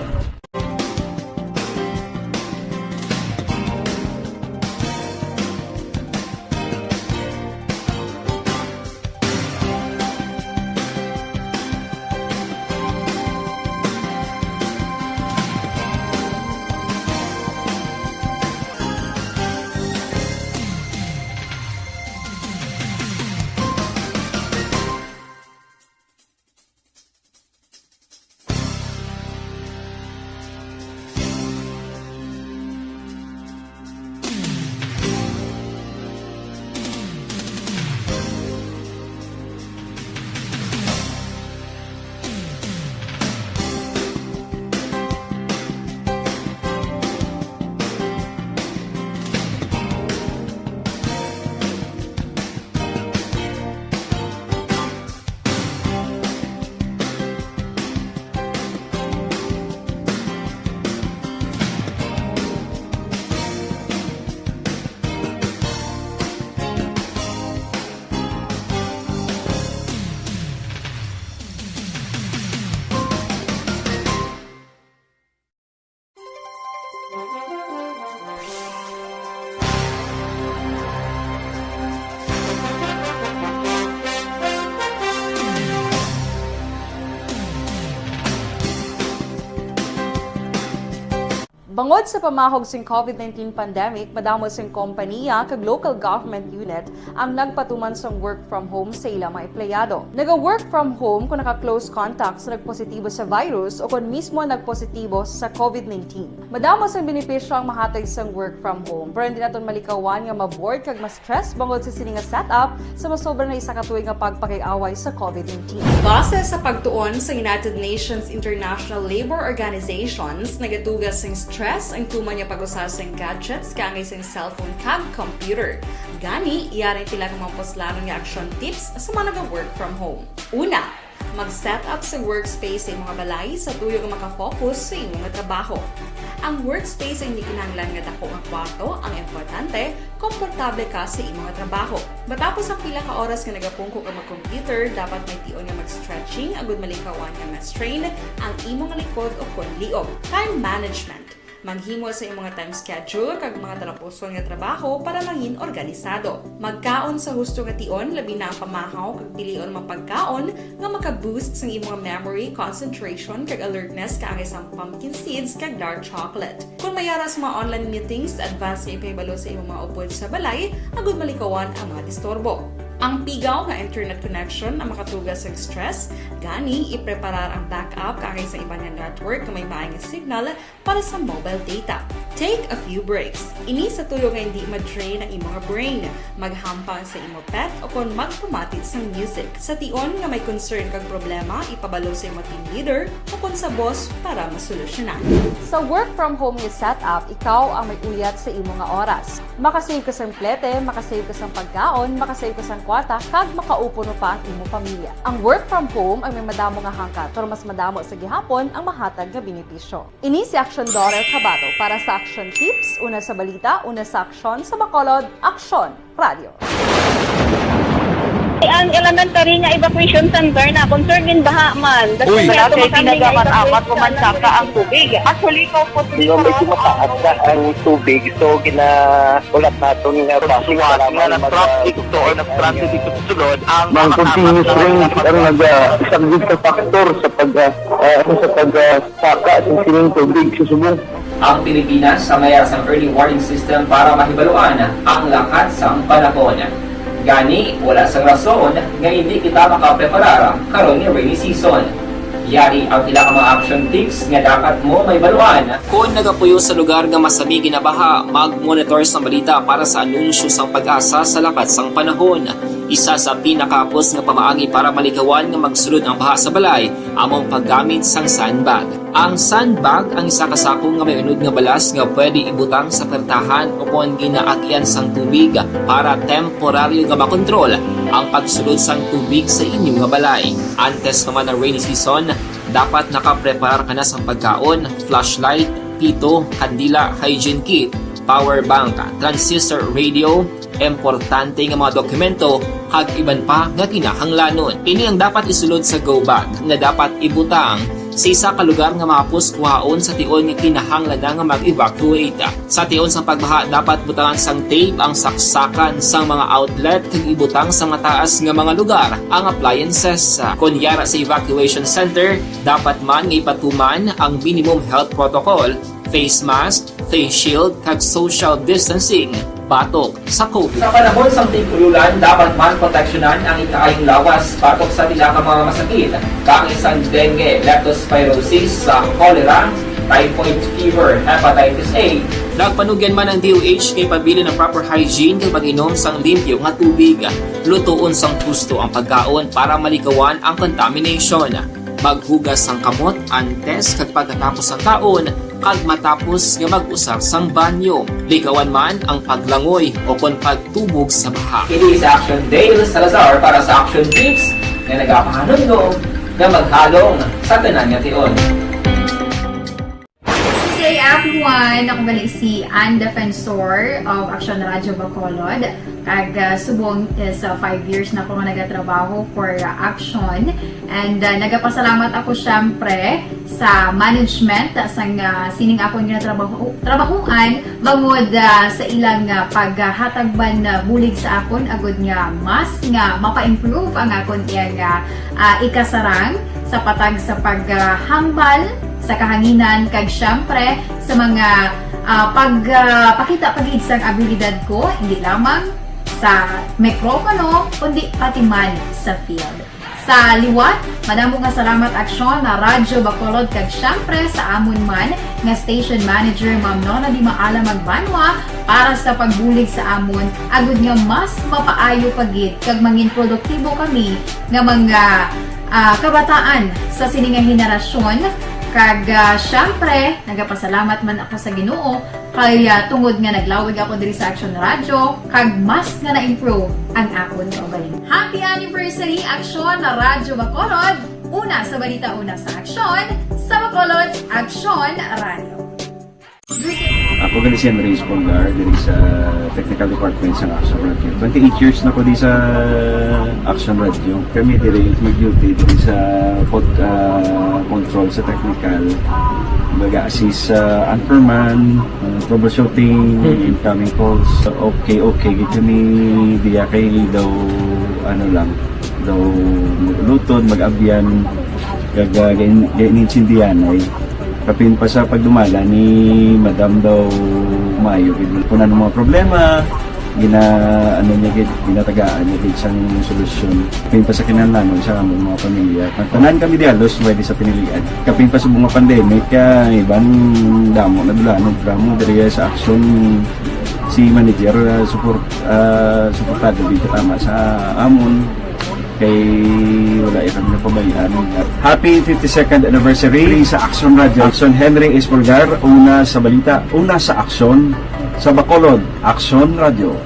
Bangod sa pamahog sing COVID nineteen pandemic, madamo sing kompanya kag local government unit ang nagpatuman sang work from home sa ila mga empleyado. Naga-work from home kon naka-close contact sa nagpositibo sa virus o kon mismo nagpositibo sa COVID nineteen. Madamo sang benepisyo ang mahatag sang work from home, pero hindi naton malikawan nga ma-bored kag ma-stress bangod sa sini nga setup sa masobra na isa ka tuig nga pagpakig-away sa COVID nineteen. Base sa pagtuon sa United Nations International Labour Organizations, nagatuga sing stress ang tuman nga pag-usa sing gadgets kaangay sing cellphone kag computer. Gani, yari ang pila ka mga puslanon nga action tips sa mga naga-work from home. Una, mag-set up sa workspace sa imong balay sa tuyo nga maka-focus sa imong trabaho. Ang workspace ay hindi kinahanglan nga dako nga kwarto. Ang importante, komportable ka sa imo nga trabaho. Matapos ang pila ka oras nga nagapungko ka mag-computer, dapat may tion nga mag-stretching agud malikawan nga ma-strain ang imo nga likod o kon liog. Time management. Maghimo sa imo nga time schedule kag mga talapuson nga trabaho para mangin organisado. Magkaon sa husto nga tion, labi na ang pamahaw kag pilion mga pagkaon nga maka-boost sang imo nga memory, concentration, kag alertness, kaangay sang pumpkin seeds kag dark chocolate. Kung may ara sa mga online meetings, advance nga ipahibalo sa imo mga upod sa balay agud malikawan ang mga disturbo. Ang pigaw nga internet connection ang makatuga sa stress, gani ipreparar ang backup kaangay sa iban nga network nga may maay nga signal para sa mobile data. Take a few breaks. Ini sa tuyo nga hindi ma-drain ang imo nga brain. Maghampang sa imo pet o kon magpamati sang music. Sa tion nga may concern kag problema, ipabalo sa imo team leader o kon sa boss para masolusyonan. Sa work from home nga setup, ikaw ang may uyat sa imo nga oras. Makasave ka sang plete, makasave ka sang pagkaon, makasave ka sang kwarta, kag makaupo pa ang imo pamilya. Ang work from home ay may madamo nga hangkat, pero mas madamo sa gihapon ang mahatag nga benepisyo. Ini si Aksyon Daughter Kabato para sa Aksyon Tips, una sa balita, una sa aksyon, sa Bacolod, Aksyon Radio. Ang elementary nga evacuation center na concern in baha man. Uy. Wala kay ginagamat-amat ko man saka ang tubig. Actually, ko po. Di ba, medyo mataas na ang tubig, so gina-, ulat naton nga basic nga na traffic to or nag-traffic ito sulod ang mga continuous rain ang nag-, isang sa factor sa pag, ah, ah, ano, sa pag, ah, saka sa sining tubig sa subong. Ang Pilipinas sa mayar sang early warning system para mahibaluan ang lakat sang panahon. Gani, wala sang rason nga hindi kita makapreparar karon nga rainy season. Yari ang pila ka mga action tips nga dapat mo mahibaluan. Kon nagapuyo sa lugar nga masami ginabaha, mag-monitor sang balita para sa anunsyo sang PAGASA sa lakat sang panahon. Isa sa pinakahapos nga pamaagi para malikawan nga magsulod ang baha sa balay amo ang paggamit sang sandbag. Ang sandbag ang isa ka sako nga may unod nga balas nga pwede ibutang sa pertahan o kon ginaagyan sang tubig para temporaryo nga makontrol ang pagsulod sang tubig sa inyo nga balay. Antes pa man ang rainy season, dapat nakapreparar ka na sang pagkaon, flashlight, pito, kandila, hygiene kit, power bank, transistor radio, importante nga mga dokumento, kag iban pa nga kinahanglanon. Ini ang dapat isulod sa go bag nga dapat ibutang sa isa ka lugar nga mahapos kuhaon sa tion nga kinahanglan na nga mag-evacuate. Sa tion sang pagbaha, dapat butangan sang tape ang saksakan sang mga outlet kag ibutang sa mataas nga mga lugar ang appliances. Kon yara sa evacuation center, dapat man nga ipatuman ang minimum health protocol, face mask, face shield, kag social distancing batok sa COVID. Sa panahon sang tig-ululan, dapat man proteksyonan ang ikaayong lawas batok sa pila ka mga masakit, kaangay sang dengue, leptospirosis, sa cholera, typhoid fever, hepatitis A. Nagpanugyan man ang D O H nga ipabilin ang proper hygiene kag pag-inom sang limpyo nga tubig. Lutoon sang husto ang pagkaon para malikawan ang contamination. Maghugas sang kamot antes kag pagkatapos sang kaon, kag matapos nga mag-usar sang banyo. Likawan man ang paglangoy o kon pagtubog sa baha. Ini si Action Dale Salazar para sa Action Tips nga nagapahanumdom nga maghalong sa tanan nga tion. Good day, everyone! Ako gali si Ann Defensor of Action Radio Bacolod. Kag, ah, subong is, ah, five years na ako nga nagatrabaho for, ah, Action. And, ah, nagapasalamat ako, syempre, sa management, ah, sang, ah, sining akon nga trabaho, trabahuan, bangod, ah, sa ilang, ah, paghatag man, ah, bulig sa akon, agud nga mas nga mapa-improve ang akon iyang, ah, ah, ikasarang sa patag sa paghambal sa kahanginan, kag syempre sa mga, ah, pag, ah, pakita pa gid sang abilidad ko, hindi lamang sa mikropono, kundi pati man sa field. Sa liwat, madamo nga salamat, Aksyon, na Radyo Bacolod, kag syempre sa amon man nga station manager, Ma'am Nona Di Maala Magbanwa, para sa pagbulig sa amon, agud nga mas mapaayo pa gid kag mangin produktibo kami nga mga, ah, kabataan sa sini nga henerasyon. Kag, ah, syempre, nagapasalamat man ako sa Ginoo kay, ah, tungod nga naglawig ako diri sa Action Radio, kag mas nga na-improve ang akon kaugalingon. Happy anniversary, Action Radio Bacolod! Una sa balita, una sa aksyon, sa Bacolod, Action Radio. Ako gali si Henry Espolgar, diri sa technical department sa Action Radio. Twenty-eight years na ko di sa Action Radio. Kami diri mag-duty diri sa pod-, ah, control sa technical. Mag-assist sa anchorman, ah, troubleshooting, incoming calls. Okay, okay, gid kami diya kay daw, ano lang, daw mag-ulutod, mag-abyan, kag, ah, gain-, gainintindihan ay. Kapin pa sa pagdumala ni Madam daw maayo gid. Kung ano mga problema, gina-, ano niya gid, ginatagaan niya gid sang solusyon. Kapin pa sa kinahanglanon sa among mga pamilya. Tanan kami di halos pwede sa pinilian. Kapin pa sa mga pandemic, ah, iban damo na dulanon, drama diri sa Action si manager, ah, support, ah, suportado gid katama sa amon. Kay wala iya kami napabayaan. Happy fifty-second anniversary sa Action Radio. Action Henry Espolgar, una sa balita, una sa aksyon, sa Bacolod, Action Radio.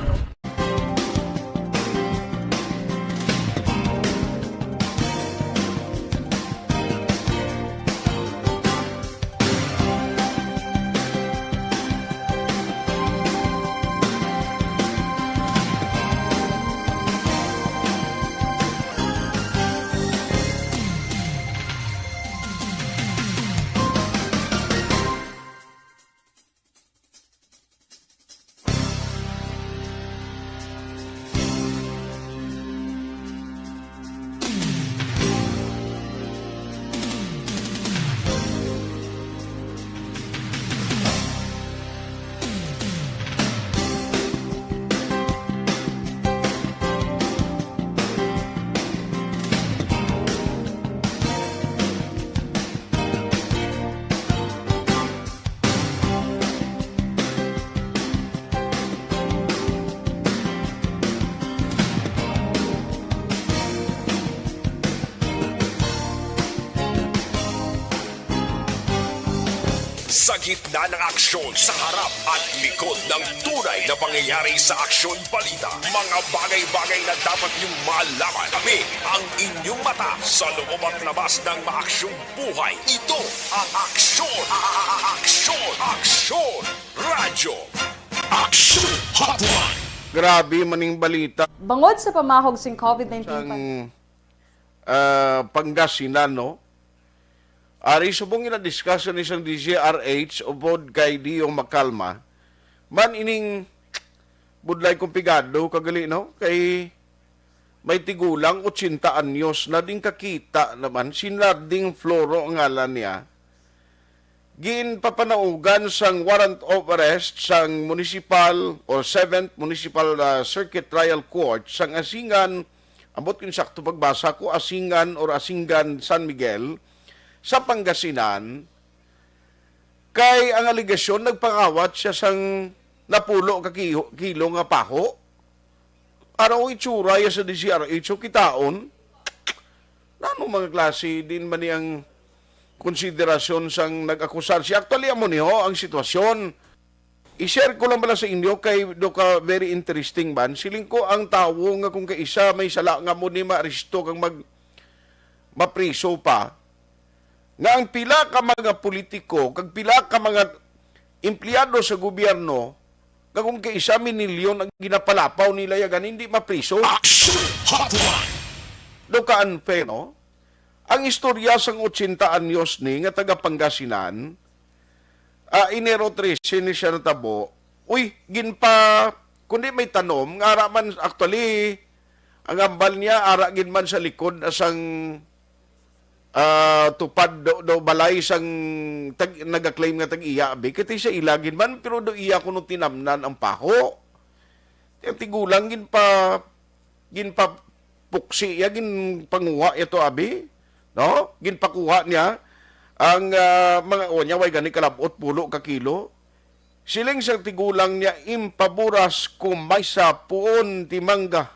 Sa gitna ng aksyon, sa harap at likod ng tunay na pangyayari sa Aksyon Balita, mga bagay-bagay na dapat niyong malaman. Kami ang inyong mata sa loob at labas ng maaksyong buhay. Ito ang Aksyon, a-, a-, a-, Aksyon, Aksyon Radyo. Aksyon Hotline. Grabe maning balita. Bangod sa pamahog sing COVID nineteen sang, pan- ah, Pangasinan, no? Ari subong ina-discuss ni sang D Z R H upod kay Dio Macalma, man ining budlay kong pigado kagali, no? Kay may tigulang ochenta anyos na, ding kakita naman, si Narding Floro ang ngalan niya. Ginpapanaugan sang warrant of arrest sang municipal or seventh Municipal, ah, Circuit Trial Court sang Asingan, ambot kung sakto pagbasa ko, Asingan or Asinggan, San Miguel, sa Pangasinan, kay ang alegasyon nagpangawat siya sang napulo ka kiho-, kilo nga paho. Ano ang itsura ya sa D Z R H o kitaon? Nano mga klase din man ni ang konsiderasyon sang nag-akusar? Si actually, amo ni ho ang sitwasyon. I-share ko lang bala sa inyo kay do ka very interesting man. Siling ko ang tawo nga kung kaisa may sala nga mo ni maaresto kang mag-, mapriso pa. Nga ang pila ka mga politiko kag pila ka mga empleyado sa gobyerno, nga kung kaisa minilyon ang ginapalapaw nila ya gani, hindi mapriso. Action Hotline. Do ka unfair, no? Ang istorya sang ochenta anyos ni nga taga Pangasinan, ah, Enero trese ni siya natabo. Uy, ginpa-, kundi may tanom, nga ara man, actually, ang hambal niya, ara gid man sa likod na sang ah, tupad do, do balay sang tag-, nagaklaim nga tag-iya, abi, kay sa ila gid man, pero do iya kuno tinamnan ang paho. Ang tigulang ginpa-, ginpapuksi iya, ginpanguha iya to, abi, no? Ginpakuha niya ang, ah, mga, o niya, way gani kalabot, pulo ka kilo. Siling sang tigulang niya, "Impaburas ko maysa puon ti mangga,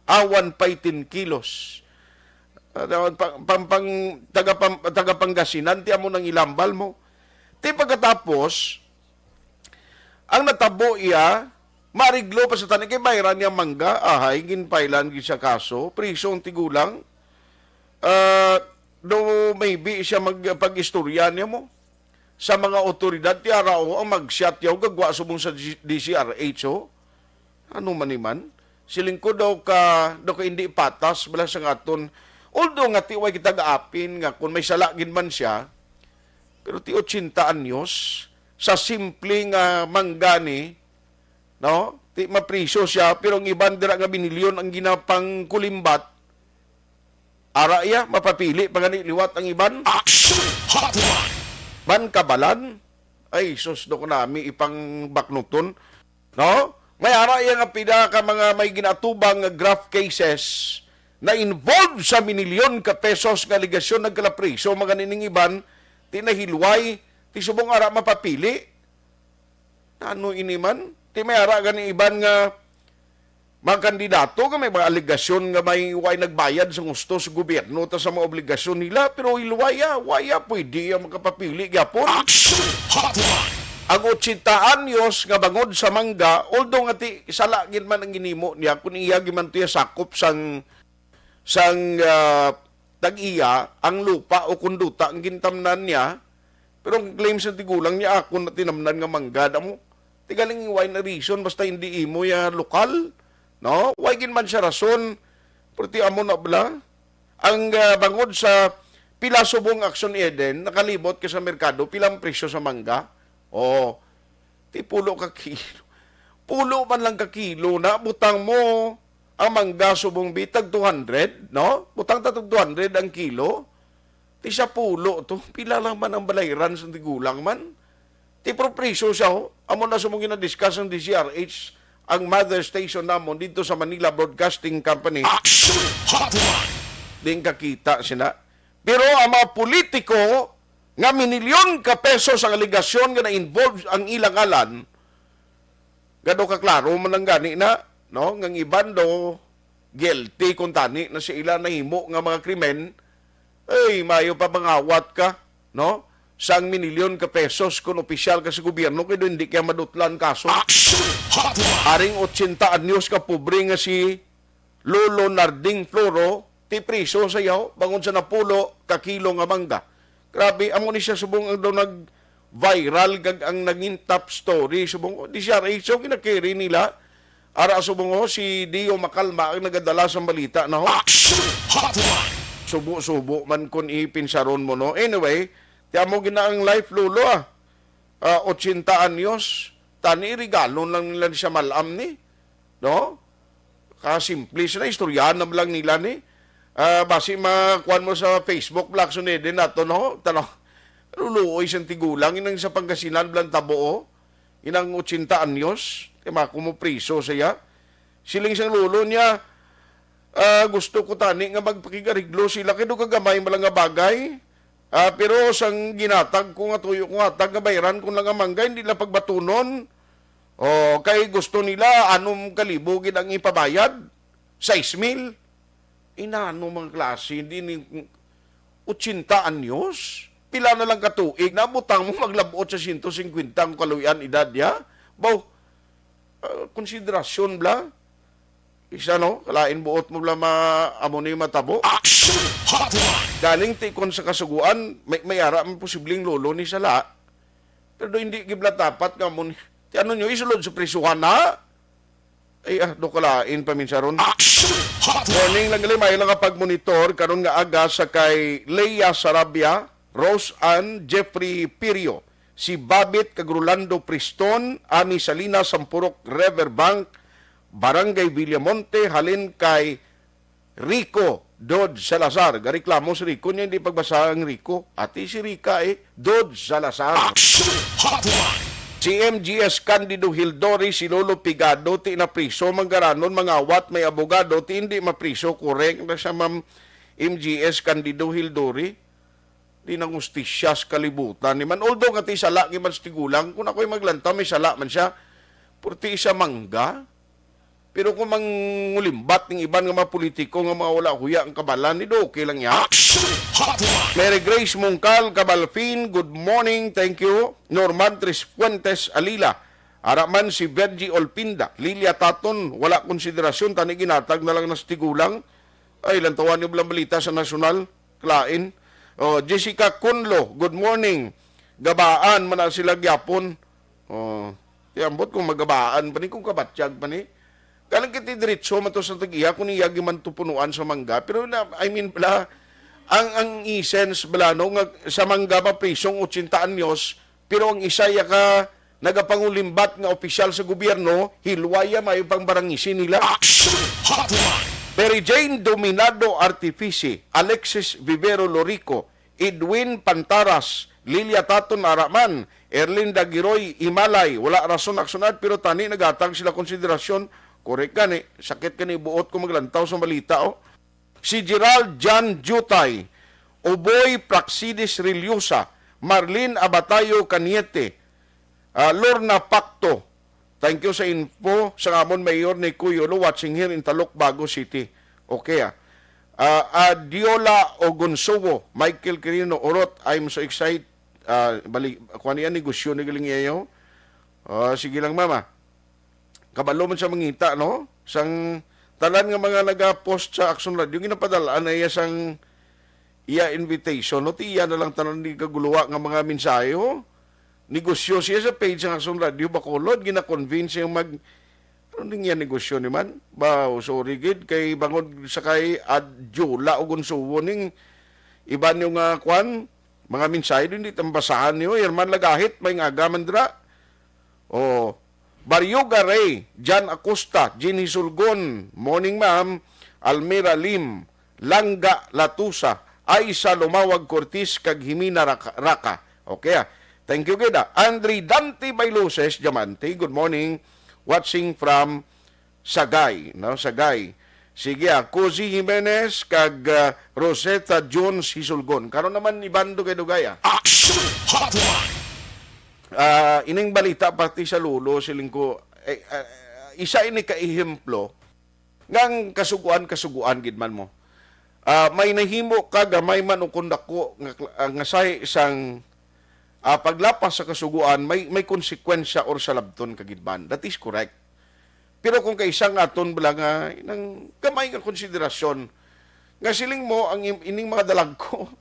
awan pa'y ten kilos." Ah, daw, pa-, pam-, pang-, taga pam-, taga Pangasinan, ti amo nang ilambal mo. Ti pagkatapos, ang natabo iya, mariglo pa sa tanan, kay bayran niya mangga, ahay, ginpailan gid sa kaso, priso ang tigulang. Ah, do maybe siya mag-, pag-istorya niya mo. sa mga awtoridad ti ara, o, ang mag-shot yaw gagwa subong sa D C R H, o. Ano man ni man? Siling ko daw ka, daw ka hindi patas bala sa aton. Although nga ti way kita gaapin nga kung may sala gid man siya, pero ti ochenta anyos, sa simple nga mangga ni, no? Ti mapriso siya, pero ang iban dira nga binilyon ang ginapangkulimbat. Ara iya, mapapili pa gani liwat ang iban. Action Hotline! Man kabalan, ay, sus, do ko nami ipang baknuton. No? May ara iya nga pila ka mga may ginatubang nga graft cases na involved sa minilyon ka pesos nga alegasyon nagkalapriso, mga nining iban, ti nahilway, ti subong ara mapapili. Ano ini man? Ti may ara gani iban nga mga kandidato nga may mga alegasyon nga may way nagbayad sa gusto sa gobyerno ta sa mga obligasyon nila, pero hilwaya, waya pwede ang makapapili gyapon. Action Hotline! Ang ochenta anyos nga bangod sa mangga, although nga ti sala gid man ang ginimo niya, kung iya gid man to iya sakop sang, sang, ah, tag-iya ang lupa o kung duta ang gintamnan niya, pero ang claim sa tigulang niya, "Ako na tinamnan nga mangga." Damo, ti galing why na reason, basta hindi imo ya lokal, no? Why gid man siya rason? Pero ti amo na bala. Ang, ah, bangod sa pila subong Action Eden, nakalibot ka sa merkado, pila ang presyo sa mangga? Oh, ti pulo ka kilo. Pulo man lang ka kilo na, butang mo ang mangga subong bitag two hundred, no? Butang ta tag two hundred ang kilo. Ti sa pulo to, pila lang man ang balayran sa tigulang man? Ti pro presyo siya, oh. Amo na subong ginadiscuss ang D C R H, ang mother station namon dito sa Manila Broadcasting Company. Action Hotline! Din kakita sila. Pero ang mga politiko nga minilyon ka pesos ang alegasyon nga na-involve ang ilang ngalan, gado ka klaro man lang gani na, no? Nga ang iban do guilty kung tani na sa ila nahimo nga mga krimen, ay, mayo pa mangawat ka, no? Sang minilyon ka pesos kung opisyal ka sa gobyerno, kay do hindi kaya madutlan kaso. Action Hotline! Aring ochenta anyos ka pobre nga si Lolo Narding Floro, ti priso sa yaw, bangod sa napulo ka kilo nga mangga. Grabe, amo ni siya subong ang daw nag-viral kag ang naging top story. Subong, oh, di siya, eh, so ginakiri nila. Ara subong, oh, si Dio Makalma ang nagadala sa balita na, oh. Action Hotline! Subo-subo man kun ipinsaron mo, no? Anyway, ti amo gina ang life, Lolo, ah. Ah, ochenta anyos. Tani, regalo lang nila ni siya malam ni. No? Kasimple sila, istoryahan na lang nila ni. Ah, basi makuan mo sa Facebook, Blackson Eden nato, no? Tanaw, luluoy siyang tigulang, inang sa Pangasinan, blang tabo, oh. Inang ochenta anyos, kay mako mo priso siya. Siling sang lolo niya, ah, gusto ko tani nga magpakigariglo sila, kay do kagamay man lang nga bagay. Ah, pero sang ginatag ko nga tuyo ko nga tag nga bayran ko lang ang mangga, hindi lang pagbatunon. Oh, kay gusto nila anom ka libo gid ang ipabayad, sais mil. Inano mga klase, hindi ni ochenta anyos? Pila na lang ka tuig, nabutang mo maglabot sa siyento singkwenta ang kaluy-an edad niya? Baw, ah, konsiderasyon bla? Isa, no? Kalain buot mo bla ma-, amo ni matabo? Action Hotline! Galing ti kon sa kasuguan, may, may ara man posibleng lolo ni sala. Pero hindi gibla dapat nga mo ni, ti ano nyo, isulod sa prisuhan na? Ay, ah, do kalain pa minsan ron. Action Hotline! Morning lang gali, may lang pagmonitor karon nga aga sa kay Leia Sarabia, Rose Ann, Jeffrey Pirio, si Babit kag Rolando Priston, Ami Salinas, Sampurok Riverbank, Barangay Villamonte, halin kay Rico Dod Salazar. Gareklamo si Rico niya, hindi pagbasa ang Rico. Ati si Rica, eh. Dod Salazar. Action Hotline! Si M G S Candido Hildori, si Lolo Pigado, ti napriso, manggaranon, mangawat, may abogado, ti hindi mapriso, korek na siya, Ma'am M G S Candido Hildori. Di nang hustisya sa kalibutan ni man. Although nga ti sala ni man sa tigulang, kung ako'y maglantaw, may sala man siya. Purti siya mangga. Pero kung mangulimbat ning iban nga mga politiko nga mga wala huya ang kabalan, di okay lang yan. Action Hotline! Mary Grace Mungkal Cabalfin, good morning, thank you. Norman Trisfuentes Alila, ara man si Virgie Olpinda, Lilia Taton, wala konsiderasyon, tani ginatag na lang nas tigulang. Ay, lantawan niyo lang balita sa nasyonal, klain. Oh, Jessica Kunlo, good morning. Gabaan man na sila gyapon. Oh, ti ambot kung magabaan pa ni, kung kabatyag pa ni. Galing kiti diretso man to sa tag-iya kung iya gimantupunuan sa mangga. Pero na, I mean, bala, ang, ang essence, bala, no, nga sa mangga maprisong ochenta anyos, pero ang isa iya ka nagapangulimbat nga opisyal sa gobyerno, hilwaya mayo pang barangisi nila. Action Hotline! Mary Jane Dominado Artifici, Alexis Vivero Lorico, Edwin Pantaras, Lilia Taton Araman, Erlinda Giroy Imalay, wala rason aksyonad, pero tani nagatag sila konsiderasyon. Korek gani, sakit gani buot ko maglantaw sa balita, oh. Si Gerald John Jutay, Uboy Praxidis Reliosa, Marlene Abatayo Caniete, ah, Lorna Pacto. Thank you sa info sa amon mayor ni Kuyolo, watching here in Talok Bago City. Okay, ah. Ah, Adiola Ogonsubo, Michael Quirino Orot, I'm so excited. Ah, bali, kuan niya, negosyo ni galing iya, yo. Ah, sige lang, mama. Kabalo man siya mangita, no? Sang tanan nga mga nagapost sa Action Radio, ginapadalaan na iya sang iya invitation, no? Ti iya na lang tanan di kaguluwa nga mga mensahe, oh. Negosyo siya sa page sang Action Radio Bacolod, gina-convince siya mag, ano ning iya negosyo ni man? Ba, oh, sorry gid, kay bangod sa kay Adjola o Gunsuwo ning iba niyo nga kwan, mga mensahe din, di tambasahan niyo. Herman Lagahit, may nga agaman dira. Oh, Baryoga Ray, Jan Acosta, Jean Hisulgon, morning ma'am, Almira Lim, Langga Latusa, Aisa Lumawag Cortez, kag Jimena Raka. Raka. Okay, ah. Thank you gid, ah. Andre Dante Bailuses, Diamante, good morning. Watching from Sagay, no? Sagay. Sige, ah. Cozy Jimenez, kag, ah, Rosetta Jones Hisulgon. Karon naman, Ibando kay Dugay, ah. Action Hotline! Ah, ining balita pati sa Lolo, siling ko, eh, ah, isa ini ka ehemplo nga ang kasuguan, kasuguan gid man mo. Ah, may nahimo ka, gamay man o kung dako, nga, ah, nga sahi sang, ah, paglapas sa kasuguan, may, may konsekwensya or salabton ka gid man. That is correct. Pero kung kaisa nga aton bala nga nang gamay nga konsiderasyon, nga siling mo ang im-, ining mga dalagko,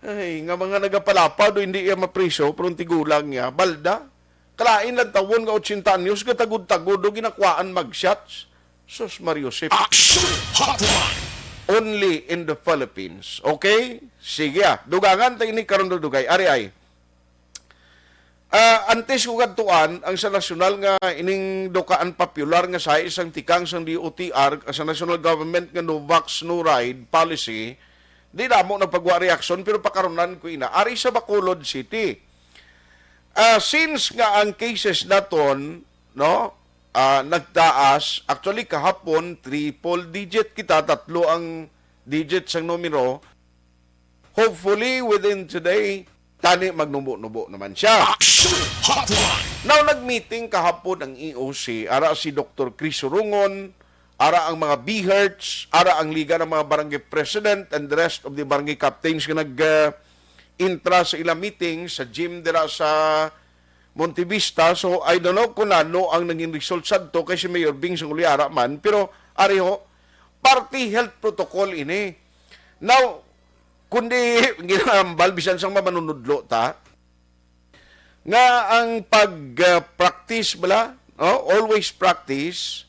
ay, nga mga nagapalapaw do hindi iya mapriso, pero ang tigulang niya, balda. Kalain lang tawon nga ochenta anyos, gatagod-tagod do ginakwaan mag-shots. Sus, Mario Sip. Action Hotline! Only in the Philippines. Okay? Sige, ah. Dugangan ta ini karon, dugay. Ari ay. Ah, antes ko kadtuan, ang sa nasyonal nga ining dukaan popular nga sa isang tikang sang D O T R, sa national government nga no vax, no ride policy, di damo nagpagwa reaksyon, pero pakarunan ko ina. Ari sa Bacolod City. Ah, since nga ang cases naton, no, ah, nagtaas, actually kahapon, triple digit kita, tatlo ang digit sang numero. Hopefully, within today, tani magnubo-nubo naman siya. Action Hotline! Now, nag-meeting kahapon ang E O C, ara si Doktor Chris Surungon, ara ang mga B H E R Ts, ara ang Liga ng mga Barangay President, and the rest of the barangay captains nga nag, uh, intra sa ilang meeting sa gym dira sa Montevista. So, I don't know kung ano ang naging result sadto kay si Mayor Bing sang uli ara man, pero ari ho, party health protocol ini. Now, kundi ginahambal bisan sang mamanunudlo ta, nga ang pag, ah, practice bala, no? Always practice,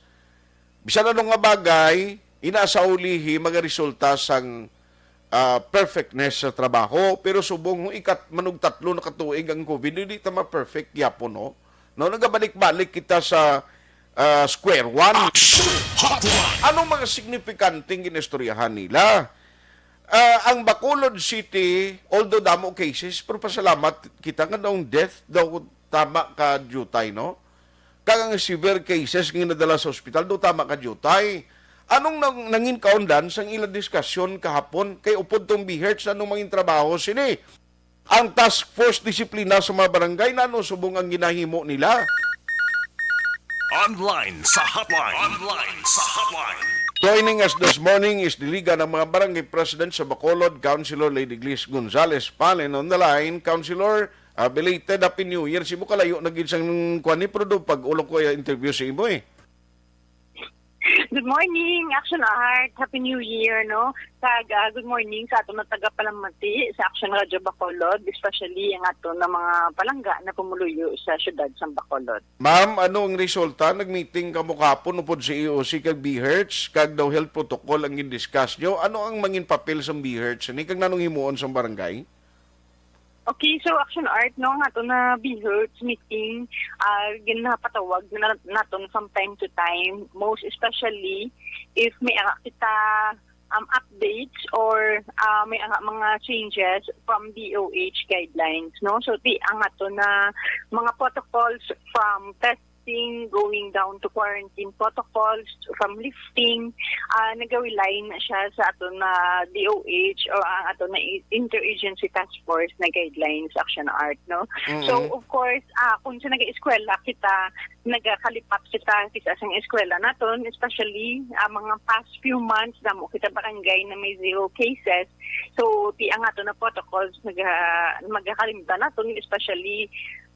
bisan ano nga bagay, ina sa ulihi, magaresulta sang, ah, perfectness sa trabaho. Pero subong kung ikat-, manugtatlo na ka tuig ang COVID, hindi ta ma-perfect gyapon, no? No, nagabalik-balik kita sa, ah, square one. Action Hotline! Anong mga signifikanteng ginistoryahan nila? Ah, ang Bacolod City, although damo cases, pero pasalamat kita nga daw death daw tama ka diutay, no? Kag ang severe cases nga nadala sa ospital daw tama ka diutay. Anong nang, nangin kaundan sang ilang diskusyon kahapon? Kay upod tong B H E R Ts, anong mangin trabaho sini? Ang Task Force Disiplina sa mga Barangay, nano subong ang ginahimo nila? Online sa hotline. Online sa hotline. Joining us this morning is the Liga ng mga Barangay President sa Bacolod, Councilor Lady Gliss Gonzales Palen on the line. Councilor, ah, belated Happy New Year. Si mo kalayo na gid sang kuan ni, pero do pag ulo ko ya interview sa imo eh. Good morning, Action Art. Happy New Year, no? Kag, ah, good morning sa aton nga tagapalamati sa Action Radio Bacolod, especially ang aton nga mga palangga na pumuluyo sa siyudad sang Bacolod. Ma'am, ano ang resulta? Nag-meeting kamo kahapon upod sa E O C kag BHERTs, kag daw health protocol ang gin-discuss nyo. Ano ang mangin papel sang BHERTs ni, kag nanong himuon sang barangay? Okay, so Action Art, no, nga ato na BHERTs meeting, ah, ginapatawag na naton from time to time, most especially if may ara kita, um, updates or, ah, may ara mga changes from D O H guidelines, no? So, ti ang ato na mga protocols from testing, going down to quarantine protocols, from lifting, ah, naga-rely na siya sa ato na D O H o ang ato na i-, Interagency Task Force na guidelines, Action Art, no? So, Mm-mm. of course, ah, kung sa nag-eskwela kita, nagakalipap kita sa sang eskwela naton, especially, ah, mga past few months, damo kita barangay na may zero cases. So, ti ang ato na protocols, naga-, magakalimtan naton, especially,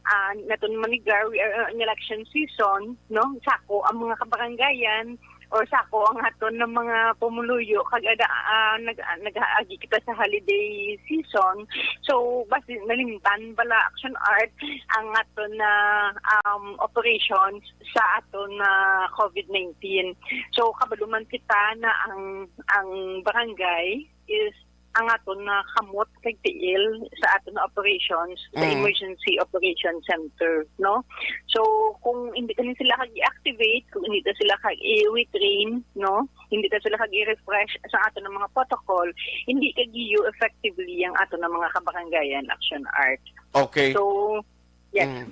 ah, naton manigar, we are, uh, in election season, no? Sako ang mga kabarangayan, or sako ang aton nga mga pumuluyo, kag ada, ah, nag-, ah, nag-aagi kita sa holiday season. So, basi nalimtan bala, Action Art, ang aton na, um, operations sa aton na COVID nineteen. So, kabalo man kita na ang, ang barangay is ang aton na kamot kag tiil sa aton na operations sa Mm. Emergency Operation Center, no? So, kung hindi kani sila kag i-activate, kung hindi ta sila kag i-retrain, no? Hindi ta sila kag i-refresh sa aton nga mga protocol, hindi kagiyo effectively ang aton nga mga kabarangayan, Action Art. Okay. So, yes. Mm.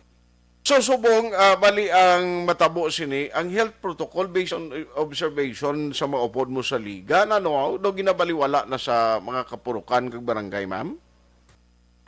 So, subong, ah, bali ang matabo sini, ang health protocol based on, uh, observation sa mga upod mo sa liga, na, no, daw ginabaliwala na sa mga kapurukan kag barangay, ma'am?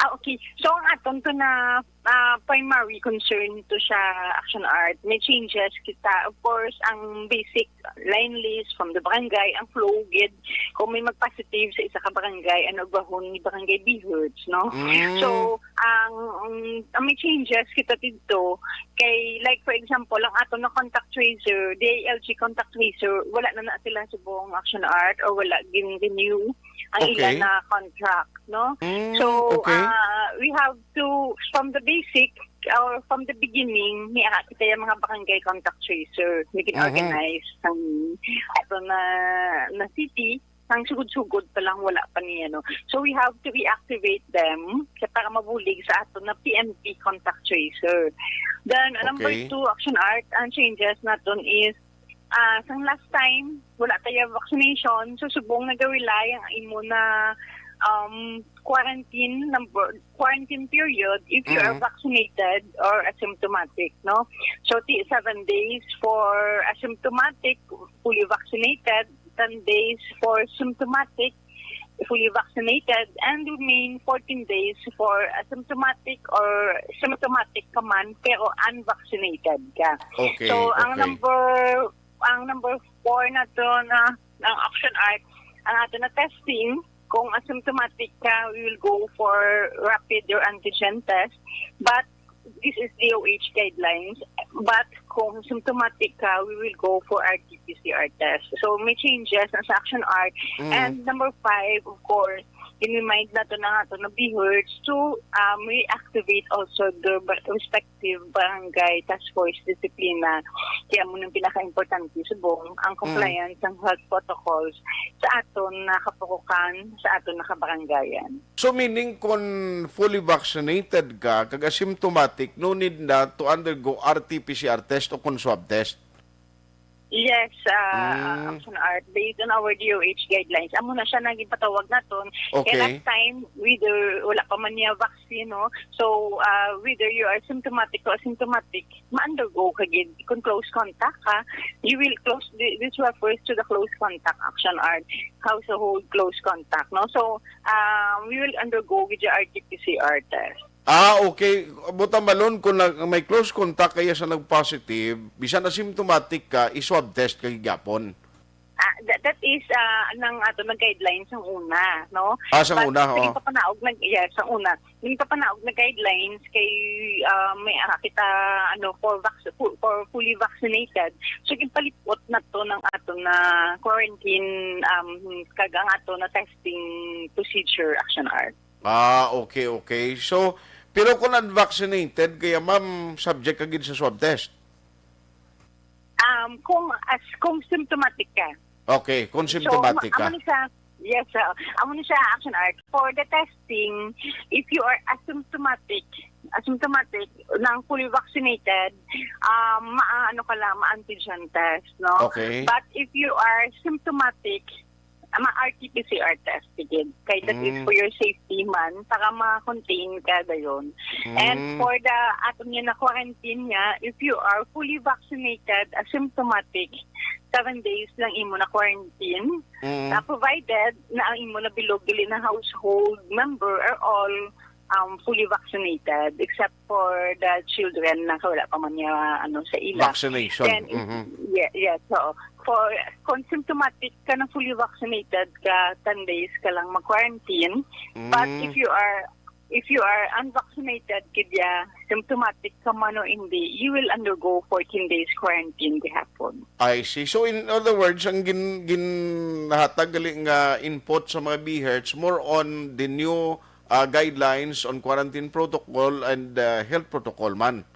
Ah, okay. So, ang aton to na, ah, primary concern to siya, Action Art, may changes kita. Of course, ang basic line list from the barangay, ang flow gid, kung may mag-positive sa isa ka barangay, ano, ubahon ni Barangay BHERTs, no? Mm. So, ang, ang, ang may changes kita dito, kay, like, for example, ang aton na contact tracer, D I L G contact tracer, wala na na sila subong, Action Art, or wala gin-renew ang Okay. ila na contract, no? Mm, So, okay. ah, we have to, from the basic, or from the beginning, may ara kita yung mga barangay contact tracer. May Mhm. gin-organize ang ato na, na city. Ang sugod-sugod pa lang, wala pa ni ano. So, we have to reactivate them sa, para mabulig sa ato na P N P contact tracer. Then, uh, number Okay. two, Action Art, ang changes naton is, ah, sang last time, wala tayo vaccination. So, subong naga-rely ang imo na, um, quarantine number, quarantine period if you are Mm. vaccinated or asymptomatic, no? So, ti-, seven days for asymptomatic, fully vaccinated, ten days for symptomatic, fully vaccinated, and remain fourteen days for asymptomatic or symptomatic ka man, pero unvaccinated ka. Okay, So, ang okay. number, ang number four nato na, ang Action Art, ang ato na testing, kung asymptomatic ka, we will go for rapid or antigen test. But this is D O H guidelines. But kung symptomatic ka, we will go for R T P C R test. So, may changes na sa Action Art. Mm. And number five, of course, in-remind nato na nga to na BHERTs to, um, reactivate also the ba-, respective barangay task force disiplina. Kaya mo nang pinaka-importante subong ang Mm. compliance ng health protocols sa aton na kapukukan, sa aton na kabarangayan. So, meaning, kung fully vaccinated ka, kag asymptomatic, no need na to undergo R T P C R test o kung swab test? Yes, ah, Mm. Action Art, based on our D O H guidelines. Amo na siya na ginpatawag naton. Okay. Kaya last time, whether wala pa man niya vaccine, no? So, ah, whether you are symptomatic or asymptomatic, ma-undergo ka gid. Kung close contact ka, you will close, thi-, this refers to the close contact, Action Art, household close contact, no? So, ah, we will undergo with the R T P C R test. Ah, okay. Buta malon kung nag-, may close contact kaya sa nag-positive, bisan asymptomatic ka, i-swab test ka gihapon. Ah, That, that is, ah, nang ato nag guidelines ang una, no? Ah, sa But una, sa oo. Gipapanaog nag, yes, ang una. Yung papanaog na guidelines kay, ah, may, ah, kita, ano, for vac-, fu-, for fully vaccinated. So, ginpalipot na to ng ato na quarantine, um, kag ang ato na testing procedure, Action Art. Ah, okay, okay. So, pero kung unvaccinated, kaya ma'am, subject ka gid sa swab test? Um, kung, as, kung symptomatic ka. Okay, kung So, symptomatic ka. amo ni siya, yes, uh, amo ni siya, Action Art. For the testing, if you are asymptomatic, asymptomatic, nang fully vaccinated, um, ma-, ano ka lang, ma-antigen test, no? Okay. But if you are symptomatic, ah, ma-R T P C R test, sige. Kay that is Mm. for your safety man, para ma-contain ka dayon. And Mm. for the, ato niya na quarantine niya, if you are fully vaccinated, asymptomatic, seven days lang imo na quarantine. Mm. Ah, provided na ang imo na bilog dili na household member are all, um, fully vaccinated, except for the children na wala pa man niya, ano, sa ila. Vaccination. Then, if, Mhm. ye-, yes, oo. For, kung symptomatic ka na fully vaccinated ka, ten days ka lang mag-quarantine. But Mm. if you are, if you are unvaccinated, gid ya, symptomatic ka man o hindi, you will undergo fourteen days quarantine gihapon. I see. So, in other words, ang gin-, ginhatag gali nga input sa mga BHERTs, more on the new, ah, guidelines on quarantine protocol and, ah, health protocol man.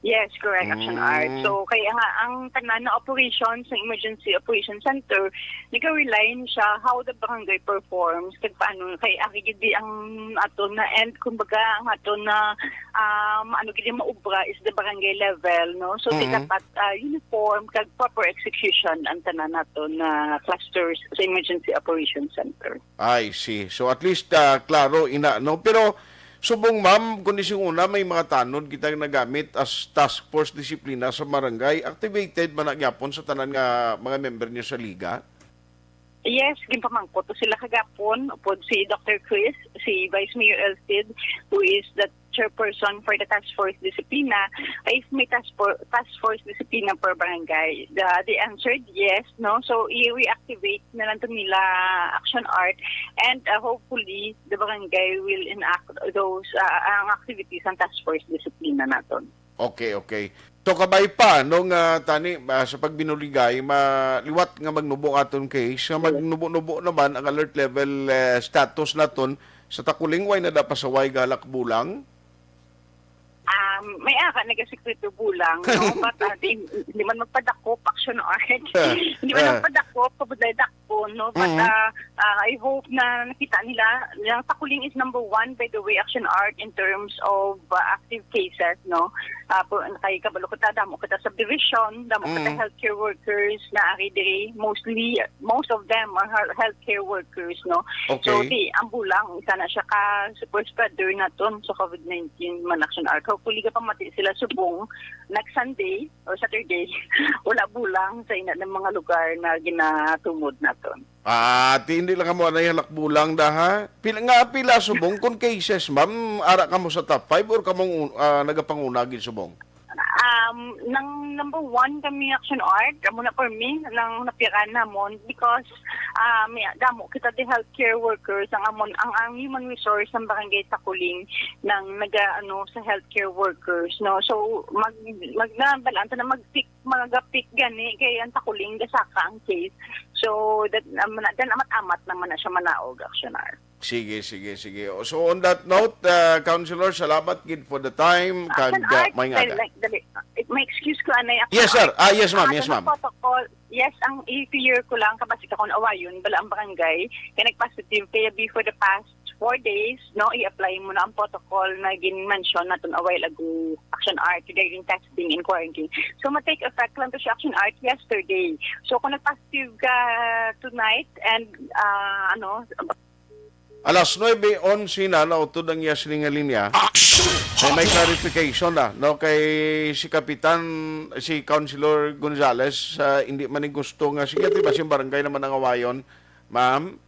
Yes, correct, Action Mm. Art. So, kaya nga, ang tanan na operations sa Emergency Operation Center, nag-rely siya how the barangay performs, kag paano, kay ari gid di ang ato na, and kumbaga, ang ato na, um, ano gid yung maubra is the barangay level, no? So, di Mm. dapat, ah, uniform, kag proper execution ang tanan nato na clusters sa Emergency Operation Center. I see. So, at least, ah, klaro ina, no? Pero, subong, ma'am, kung di sing una, may mga tanod kita nagamit as task force disiplina sa barangay. Activated man na gyapon sa tanan nga mga member niyo sa liga? Yes, ginpamangkot to sila kagapon, upod si Doctor Chris, si Vice Mayor Elcid, who is the chairperson for the task force disiplina, if may task for, task force disiplina per barangay. The, they answered yes, no? So, i-reactivate na lang to nila, Action Art, and, uh, hopefully, the barangay will enact those, uh, ang activities ng task force disiplina naton. Okay, okay. So, kabay pa, no, nga tani, ah, sa pagbinuligay, maliwat nga magnubo aton case, nga Yes. magnubo-nubo naman ang alert level, eh, status naton sa Takuling, way na da pasaway galak bulang? Um, may ara nagasikreto bulang, no? But, ah, di, di man magpadakop, Action Art. Ah, Di man ah. magpadakop, kabudlay dakpon, no? But, Mhm. ah, ah, I hope na nakita nila. Yung Takuling is number one, by the way, Action Art, in terms of, ah, active cases, no? Ah, po, kay kabalo kita, damo kita subdivision, damo kita Mm. healthcare workers na ari diri. Mostly, most of them are health-, healthcare workers, no? So, Okay. di, ang bulang, isa na siya ka super spreader naton sa COVID nineteen man, Action Art. Hopefully, kapamati sila subong next Sunday or Saturday, wala bulang sa ina ng mga lugar na ginatumod naton. Ah, ti, hindi lang kamo anay halak bulang da, ha? Pila, nga pila subong kung cases, ma'am? Ara kamo sa top five or kamo, ah, nagapanguna gid subong? Um, nang number one kami, Action Art, amo na for me, nang napiran namon because, ah, may damo kita di healthcare workers, ang amon, ang, ang human resource ng Barangay Takuling nang naga, ano, sa healthcare workers, no? So, mag, mag, na, balaan ta na mag-pick, mga ga-pick gani, kay ang Takuling gasaka ang case. So, that, um, na, dan amat-amat naman na siya manaog, Action Art. Sige, sige, sige. O, so, on that note, uh, Councilor, salamat gid for the time. Action Kag, uh, Art, may nga dali, aga. Dali. It, may excuse ko, anay ako. Yes, sir. Ah, yes, ma'am. Ah, Yes, sa ma'am. Protocol, yes, ang i-clear ko lang, kabasi ka kung awayon, bala ang barangay, kaya nag-positive, kaya before the past four days, no, i-apply mo na ang protocol na gin-mention natin a while ago, Action Art, regarding testing and quarantine. So, ma-take effect lang to siya, Action Art, yesterday. So, kung nag-positive ka tonight and, ah, ano, Alas nuebe onse na, nautod ang iya sining nga linya. Action! May, may clarification na, no? Kay si Kapitan, si Councilor Gonzales, ah, hindi man ni gusto nga, sige, di ba, si barangay naman ang awayon, ma'am?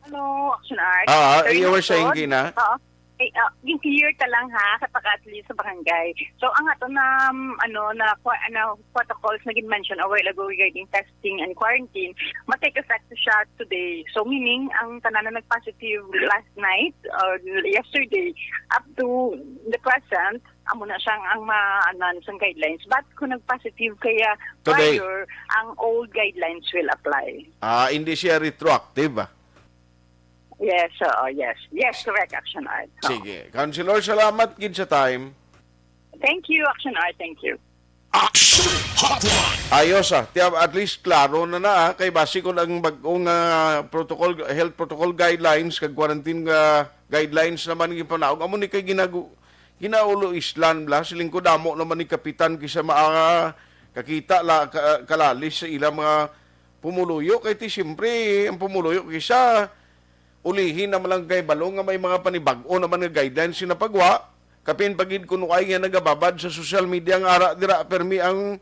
Hello, Action Art. Ah, Sir, you were saying, Lungsod? Gina? Oo. Ay, ah, yung clear ka lang, ha, sa pagka-, at least sa barangay. So, ang ato na, um, ano, na, na protocols na gin-mention a while ago regarding testing and quarantine, ma-take effect siya today. So, meaning, ang tanan na nag-positive last night or yesterday, up to the present, amo na siyang ang ma-, ano, sa guidelines. But kung nag-positive kaya Today. prior, ang old guidelines will apply. Ah, hindi siya retroactive, ah? Yes, oo, yes. Yes, correct, Action Art. Oo. Sige. Councilor, salamat gid sa time. Thank you, Action Art. Thank you. Action Hotline. Ayos, ah. Tiya-, at least klaro na na, ah. Kay basi kung ang bag-ong, ah, protocol, health protocol guidelines kag quarantine, ah, guidelines naman ang gipanaog, amo ni kay ginagu-, ginaulo islan bla. Siling ko damo naman ni kapitan kisa makakakita la, ka-, kalalis sa ilang mga pumuluyo. Kay ti siyempre, ang pumuluyo kisa ulihi naman lang kay balo nga may mga panibag-o naman nga guidelines nga napagwa. Kapin pa gid kuno ay nga nagababad sa social media nga ara dira permi ang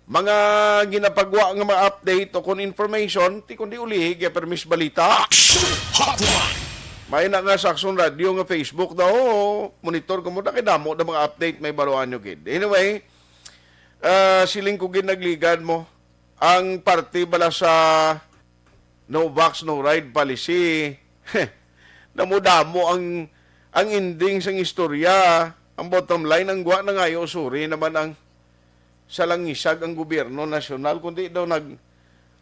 mga ginapagwa nga mga update o kon information, ti kundi ulihi kay permis balita. Action Hotline. May na nga sa Action Radio nga Facebook daw, monitor ko mo na kay damo na mga update may baruan nyo gid. Anyway, ah, siling ko gid nagligad mo ang parte bala sa no vax, no ride policy. Namudamo ang, ang ending sang istorya. Ang bottom line, ang gwa na ngayo, sorry naman ang sa langisag ang gobyerno nasyonal, kundi daw nag,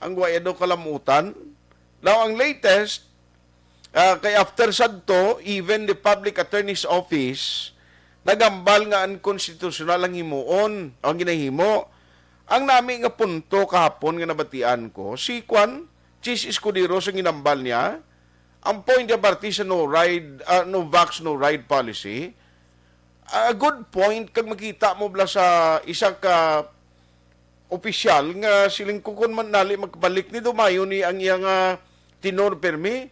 ang gwa daw kalamutan. Now, ang latest, ah, kay after sadto, even the Public Attorney's Office nagambal nga unconstitutional ang himuon, ang ginahimo. Ang nami nga punto kahapon nga nabatian ko, si kwan, Chiz Escudero sa ginambal niya, ang point niya parte sa no ride, ah, no vax, no ride policy. A good point kag makita mo bala sa isa ka opisyal nga siling ko, kun man nali magbalik ni dumayo ni ang iya nga tenure permi.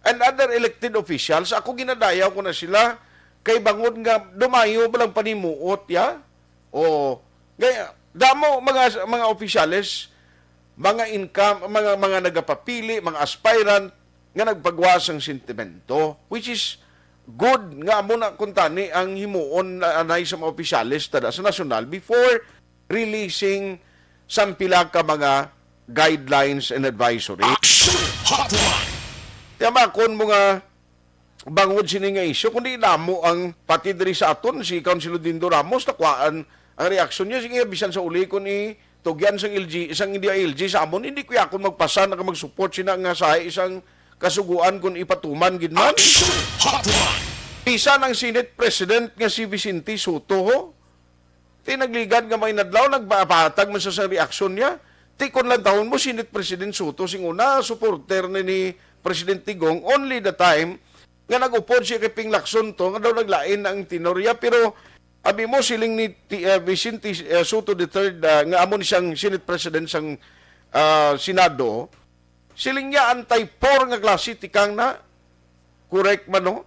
And other elected officials, ako ginadayaw ko na sila kay bangod nga dumayo ba lang panimuot ya? O, gaya, damo mga, mga opisyales, mga income, mga, mga nagapapili, mga aspirant nga nagpagwa sang sentimento, which is good nga amo na kuntani ang himuon na anay sa mga opisyales tada sa nasyonal before releasing sang pila ka mga guidelines and advisory. Action Hotline. Tiyamakon mo nga bangod sini nga isyu, kundi damo ang pati diri sa aton, si Councilor Dindo Ramos, nakuhaan ang reaksyon niya. Sige, bisan sa uli, kung itugyan sang L G, sang D I L G sa amon, hindi ko yakon magpasa na mag-support sina nga sa isang kasuguan kung ipatuman gid man. Action Hotline. Bisan ang Senate President nga si Vicente Sotto, ho, ti nagligad nga may nadlaw, nagpahatag man sa, sa reaksyon niya. Ti kon lantawon mo, Senate President Sotto, sing una, supporter ni, ni President Digong, only the time nga nag-upod siya kay Ping Lacson to, nga daw naglain na ang tenor niya. Pero abi mo, siling ni Ti-, eh, Vicente, eh, Sotto the third, ah, nga amo ni siyang Senate President sang, ah, Senado, siling niya anti-poor nga klase tikang na. Correct man, no?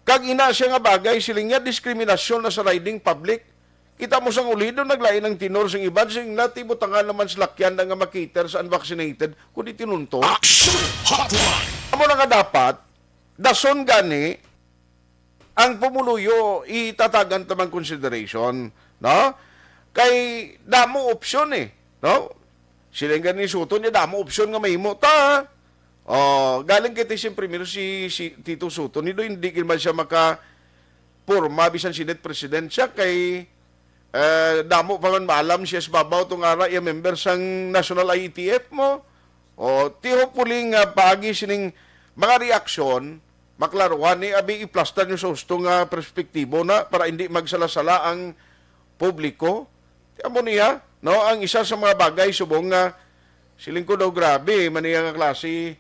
Kag ina siya nga bagay, siling niya, diskriminasyon na sa riding public. Kita mo sang ulido, naglain ang tenor sang iban, siling na, ti butangan naman sa lakyan na nga makiter sa unvaccinated, kundi tinunto. Action Hotline. Amo na nga dapat, dason gani, ang pumuluyo itatagan ta man consideration, no? Kay damo opsyon eh, no? Sila nga ni Sotto niya, damo opsyon nga mahimo ta. Oh, galing kay ti siyempre, miro si, si Tito Sotto, ni do hindi gid man siya maka porma bisan Senate President siya kay, eh, damo pa man maalam siya sa babaw tong ara iya member sang National I E T F mo. O, ti hopefully nga paagi sining mga reaksyon, maklaruhan ni abi iplastar nyo sa husto nga perspektibo na para hindi magsala-sala ang publiko. Ti amo niya, no, ang isa sa mga bagay subong nga siling ko daw grabe man niya nga klase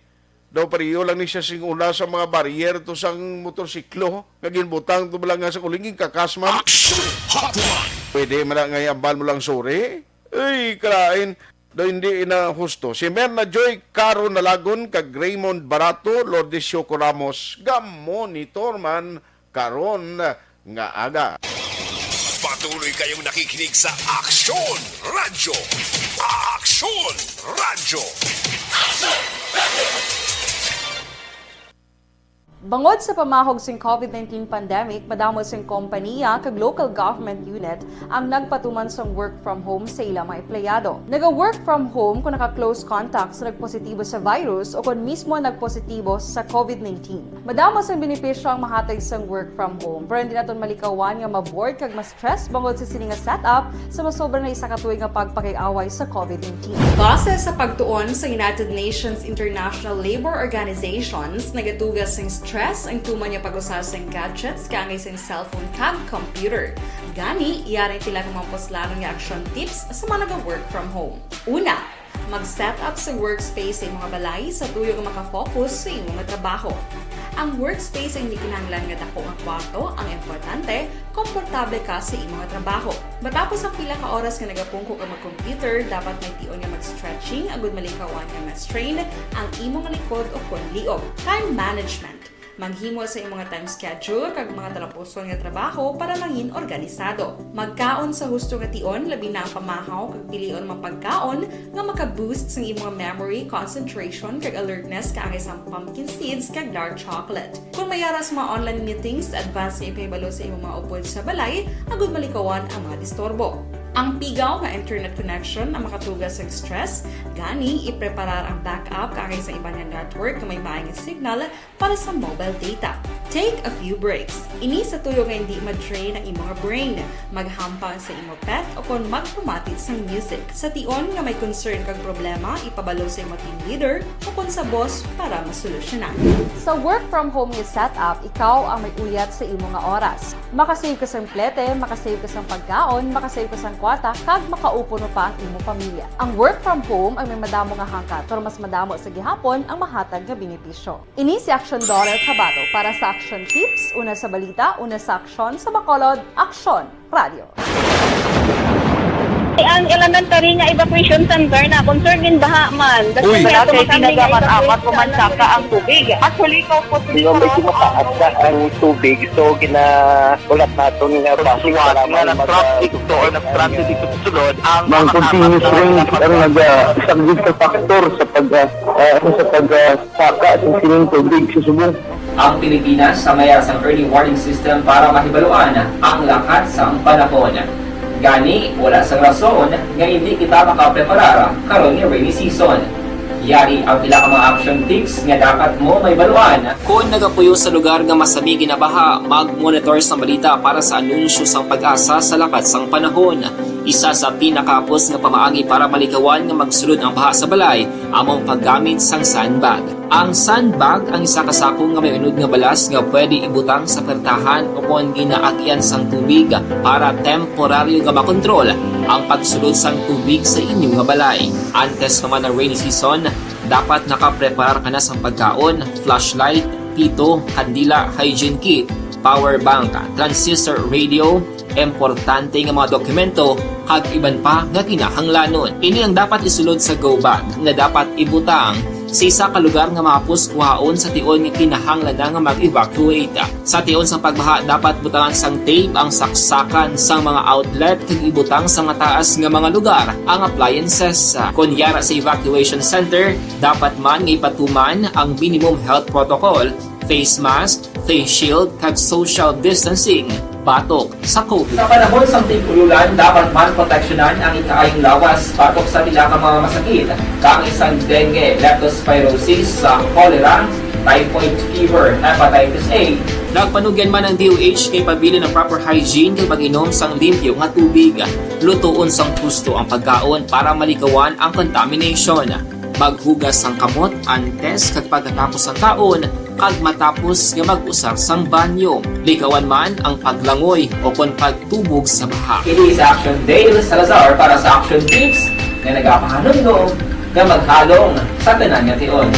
daw, pareho lang ni siya sing una sa mga barrier to sang motorsiklo nga ginbutang to bala nga sa kuling kakas man. Action Hotline. Pwede man na nga iambal mo lang, sorry. Ay, kalain. Daw hindi ina husto. Si Merna Joy Caro Nalagon kag Raymond Barato, Lourdes Sioco Ramos, ga-monitor man karon nga aga. Patuloy kayong nakikinig sa Aksyon Radyo. Aksyon Radyo. Bangod sa pamahog sing COVID nineteen pandemic, madamo sing kompaniya kag local government unit ang nagpatuman sang work from home sa ila mga empleyado. Naga-work from home kung naka-close contact sa nagpositibo sa virus o kon mismo nagpositibo sa COVID nineteen. Madamo sang benepisyo ang mahatag sang work from home, pero hindi naton malikawan nga ma-bored kag ma-stress bangod sa sini nga setup sa masobra na isa ka tuig nga pagpakig-away sa COVID nineteen. Base sa pagtuon sa United Nations International Labour Organizations, nagatugas sing stress ang tuman nga pag-usa sing gadgets kaangay sing cellphone kag computer. Gani, yari ang pila ka mga puslanon nga action tips sa mga naga-work from home. Una, mag-set up sa workspace sa imong balay sa tuyo nga makafocus sa imong trabaho. Ang workspace ang hindi kinahanglan nga dako nga kwarto, ang importante, komportable ka sa imong trabaho. Matapos ang pila ka oras nga nagapungko ka mag-computer, dapat may tion nga mag-stretching agud malikawan nga ma-strain ang imong likod o kon liog. Time management. Maghimo sa imong time schedule kag mga talapuson nga trabaho para mangin organisado. Magkaon sa husto nga tion, labi na ang pamahaw kag pilion mga pagkaon nga maka-boost sang imong memory, concentration, kag alertness kaangay sang pumpkin seeds kag dark chocolate. Kung may ara sa mga online meetings, advance nga ipahibalo sa imong mga upod sa balay agud malikawan ang mga disturbo. Ang pigaw nga internet connection ang makatugas sa stress, gani ipreparar ang backup kaangay sa iban nga network nga may maayong signal para sa mobile data. Take a few breaks. Ini sa tuyo nga hindi ma-drain ang imong brain. Maghampang sa imong pet o kon magpamati sang music. Sa tion nga may concern kag problema, ipabalo sa imong team leader o kon sa boss para masolusyonan. Sa work from home nga setup, ikaw ang may uyat sa imo nga oras. Makasave ka sang plete, makasave ka sang pagkaon, makasave ka sang kwarta, kag makaupo pa ang imo pamilya. Ang work from home ang may madamo nga hangkat, pero mas madamo sa gihapon ang mahatag nga benepisyo. Ini si Action Dollar Kabato para sa Action Tips, una sa balita, una sa aksyon, sa Bacolod, Aksyon Radio. Ang elementary nga evacuation center na concern in baha man. Uy. Wala kay tinaga man amat ko man saka ang tubig. Actually, ko po. Di ba, medyo mataas na ang tubig, so ginahulat naton nga basi para nga mag-, nag-traffic to or nag-transit dito sa sulod ang mga continuous rain ang nag-, ah, isang sa factor sa pag, ah, ah, sa pag, ah, saka sa sining tubig sa subong. Ang Pilipinas sa mayar sang early warning system para mahibaluan ang lakat sang panahon. Gani, wala sang rason nga hindi kita makapreparar karon nga rainy season. Yari ang pila ka mga action tips nga dapat mo mahibaluan. Kon nagapuyo sa lugar nga masami ginabaha, mag-monitor sang balita para sa anunsyo sang PAGASA sa lakat sang panahon. Isa sa pinakahapos nga pamaagi para malikawan nga magsulod ang baha sa balay amo ang paggamit sang sandbag. Ang sandbag ang isa ka sako nga may unod nga balas nga pwede ibutang sa pertahan o kon ginaagian sang tubig para temporaryo nga makontrol ang pagsulod sang tubig sa inyo nga balay. Antes pa man ang rainy season, dapat nakapreparar ka na sang pagkaon, flashlight, pito, kandila, hygiene kit, power bank, transistor radio, importante nga mga dokumento, kag iban pa nga kinahanglanon. Ini ang dapat isulod sa go bag nga dapat ibutang sa isa ka lugar nga mahapos kuhaon sa tion nga kinahanglan na nga mag-evacuate. Sa tion sang pagbaha, dapat butangan sang tape ang saksakan sang mga outlet kag ibutang sa mataas nga mga lugar ang appliances. Kon yara sa evacuation center, dapat man nga ipatuman ang minimum health protocol, face mask, face shield, kag social distancing batok sa COVID. Sa panahon sang tig-ululan, dapat man proteksyonan ang ikaayong lawas batok sa pila ka mga masakit, kaangay sang dengue, leptospirosis, sa cholera, typhoid fever, hepatitis A. Nagpanugyan man ang D O H nga ipabilin ang proper hygiene kag pag-inom sang limpyo nga tubig. Lutoon sang husto ang pagkaon para malikawan ang contamination. Maghugas sang kamot antes kag pagkatapos sang kaon, kag matapos nga mag-usar sang banyo. Likawan man ang paglangoy o kon pagtubog sa baha. Ini si Action Dale Salazar para sa Action Tips nga nagapahanumdom nga maghalong sa tanan nga tion.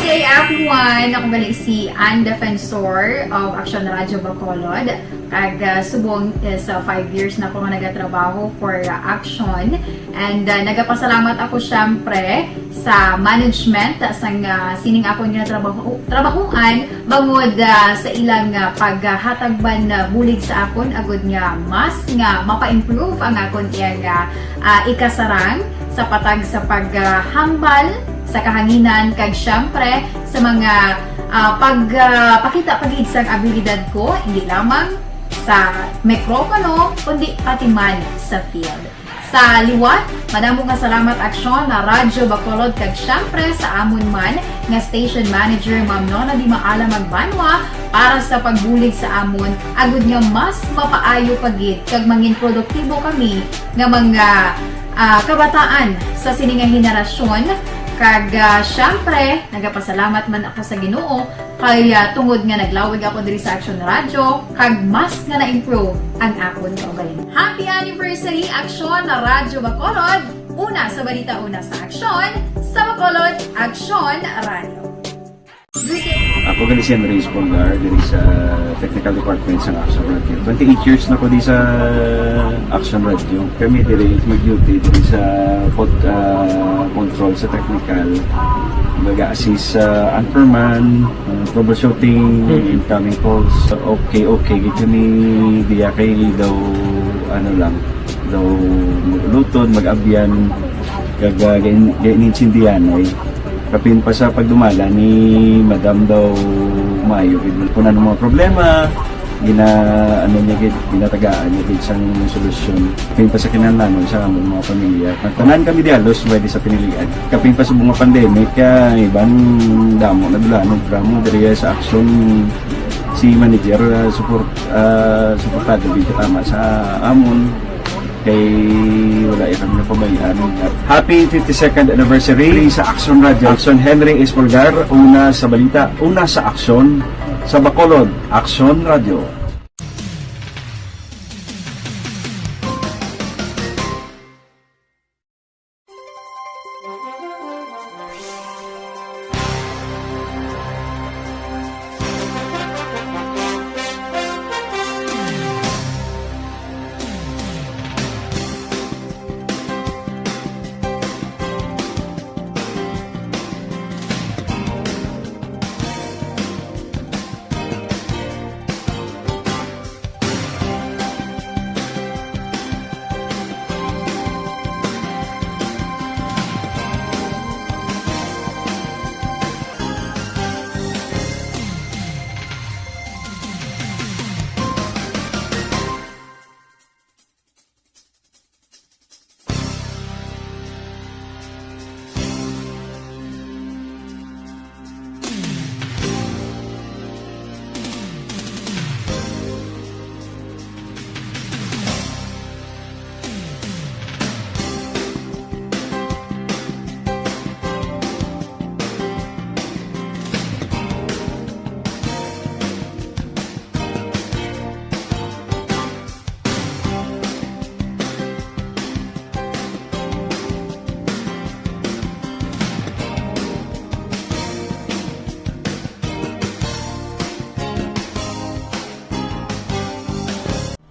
Good day, everyone. Ako gali si Ann Defensor of Action Radio Bacolod. Kag, ah, subong is, ah, five years na ko nga nagatrabaho for, ah, Action. And, ah, nagapasalamat ako, syempre, sa management, ah, sang, ah, sining akon nga trabaho, trabahoan, bangod, ah, sa ilang, ah, paghatag man, ah, bulig sa akon, agud nga mas nga mapa-improve ang akon iyang, ah, ah, ikasarang sa patag sa paghambal sa kahanginan, kag, syempre, sa mga, ah, pag, ah, pakita pa gid sang abilidad ko, hindi lamang sa mikropono, kundi pati man sa field. Sa liwat, madamo nga salamat, Aksyon na Radyo Bacolod, kag siyempre sa amon man nga station manager, Ma'am Nona Di Maala Magbanwa, para sa pagbulig sa amon, agud nga mas mapaayo pa gid kag mangin produktibo kami nga mga, ah, kabataan sa sini nga henerasyon. Kag, ah, siyempre, nagapasalamat man ako sa Ginoo kay, ah, tungod nga naglawig ako diri sa Aksyon Radyo, kag mas nga na-improve ang akon kaugalingon. Happy anniversary, Aksyon na Radyo Bacolod! Una sa balita, una sa aksyon, sa Bacolod, Aksyon Radyo. Ako gali si Henry Espolgar diri sa Technical Department sa Aksyon Radyo. Twenty-eight years na ko di sa Aksyon Radyo. Kami diri mag-duty diri sa pod-, ah, control sa technical. Mag-assist sa anchorman, ah, troubleshooting, Mhm. incoming calls. Okay, okay. Gid kami diya kay daw, ano lang, daw mag-ulutod, mag-abyan, kag, ah, gain-, gainintindihan ay. Kapin pa sa pagdumala ni Madam daw maayo gid. Kung ano mga problema, gina, ano niya gid, ginatagaan niya gid sang solusyon. Kapin pa sa kinahanglanon sa among mga pamilya. Nagtanan kami di halos pwede sa pinilian. Kapin pa sa mga pandemic, kaya iban damo na dula ang programa diri sa Aksyon. Si manager, ah, support, ah, suportado gid tama sa amon. Kay wala iya kami napabayaan. Happy fifty-second anniversary sa Aksyon Radyo. Aksyon Henry Espolgar, una sa balita, una sa aksyon, sa Bacolod, Aksyon Radyo.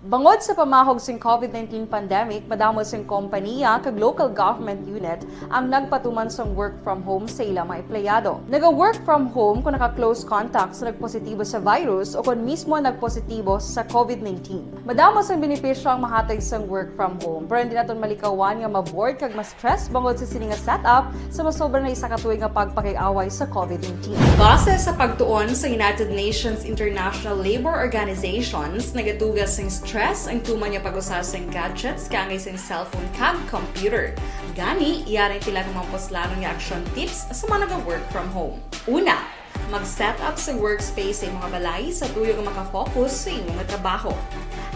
Bangod sa pamahog sing COVID nineteen pandemic, madamo sing kompaniya kag local government unit ang nagpatuman sang work from home sa ila mga empleyado. Naga-work from home kung naka-close contact sa nagpositibo sa virus o kon mismo nagpositibo sa COVID nineteen. Madamo sang benepisyo ang mahatag sang work from home, pero hindi naton malikawan nga ma-bored kag ma-stress bangod sa sini nga setup sa masobra na isa ka tuig nga pagpakig-away sa COVID nineteen. Base sa pagtuon sa United Nations International Labour Organizations, nagaduga sing stress ang tuman nga pag-usa sing gadgets kaangay sing cellphone kag computer. Gani, yari ang pila ka mga puslanon nga action tips sa mga naga-work from home. Una, mag-set up sa workspace sa imong balay sa tuyo nga makafocus sa imong trabaho.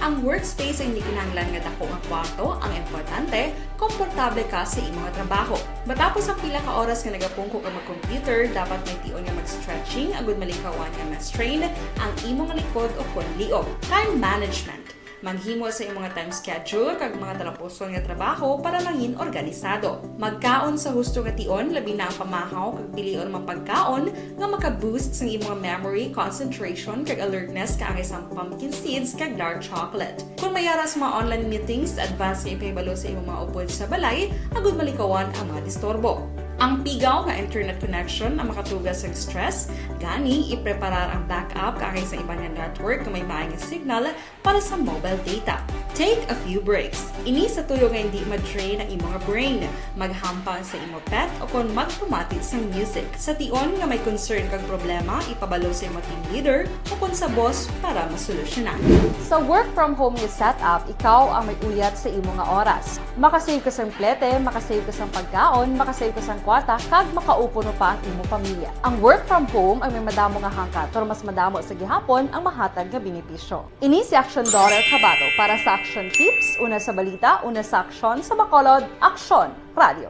Ang workspace ay hindi kinahanglan nga dako nga kwarto. Ang importante, komportable ka sa imong trabaho. Matapos ang pila ka oras nga nagapungko ka mag-computer, dapat may tion nga mag-stretching agud malikawan nga ma-strain ang imong likod o kon liog. Time management. Maghimo sa imong time schedule kag mga talapuson nga trabaho para mangin organisado. Magkaon sa husto nga tion, labi na ang pamahaw kag pilion mga pagkaon nga maka-boost sang imong memory, concentration, kag alertness, kaangay sang pumpkin seeds kag dark chocolate. Kung may ara sa mga online meetings, advance nga ipahibalo sa imong mga upod sa balay agud malikawan ang mga disturbo. Ang pigaw nga internet connection ang makatuga sa stress, gani ipreparar ang backup kaangay sa iban nga network nga may maayong signal para sa mobile data. Take a few breaks. Ini sa tuyo nga hindi ma-drain ang imo nga brain, maghampang sa imo pet o kon magpamati sang music. Sa tion nga may concern kag problema, ipabalo sa imo team leader o kon sa boss para masolusyonan. Sa work from home nga setup, ikaw ang may uyat sa imo nga oras. Makasave ka sang plete, makasave ka sang pagkaon, makasave ka sang kwarta, kag makaupo pa ang imo pamilya. Ang work from home ang may madamo nga hangkat, pero mas madamo sa gihapon ang mahatag nga benepisyo. Ini si Action Daughter Kabato para sa Action Tips, una sa balita, una sa aksyon, sa Bacolod, Aksyon Radio.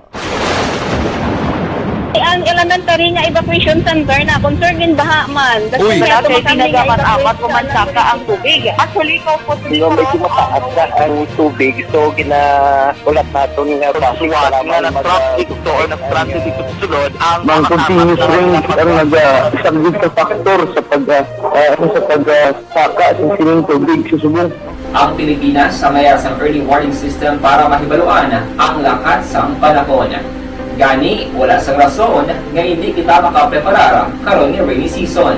Ang elementary nga evacuation center na concern gin baha man. Uy! Wala kay pinagamat-amat ko man saka ang tubig. Actually, ko po Yung medyo mataas na ang tubig, so ginaulat naton nga basi nga nag-traffic to or nag-transit dito sa sulod ang Mang continuous rain ang nag-, ah, isang big factor sa pag, ah, ah, ano, sa pag, ah, saka sa sining tubig sa subong. Ang Pilipinas angaya sang early warning system para mahibaluan ang lakat sang panahon. Gani, wala sang rason nga hindi kita makapreparar karon nga rainy season.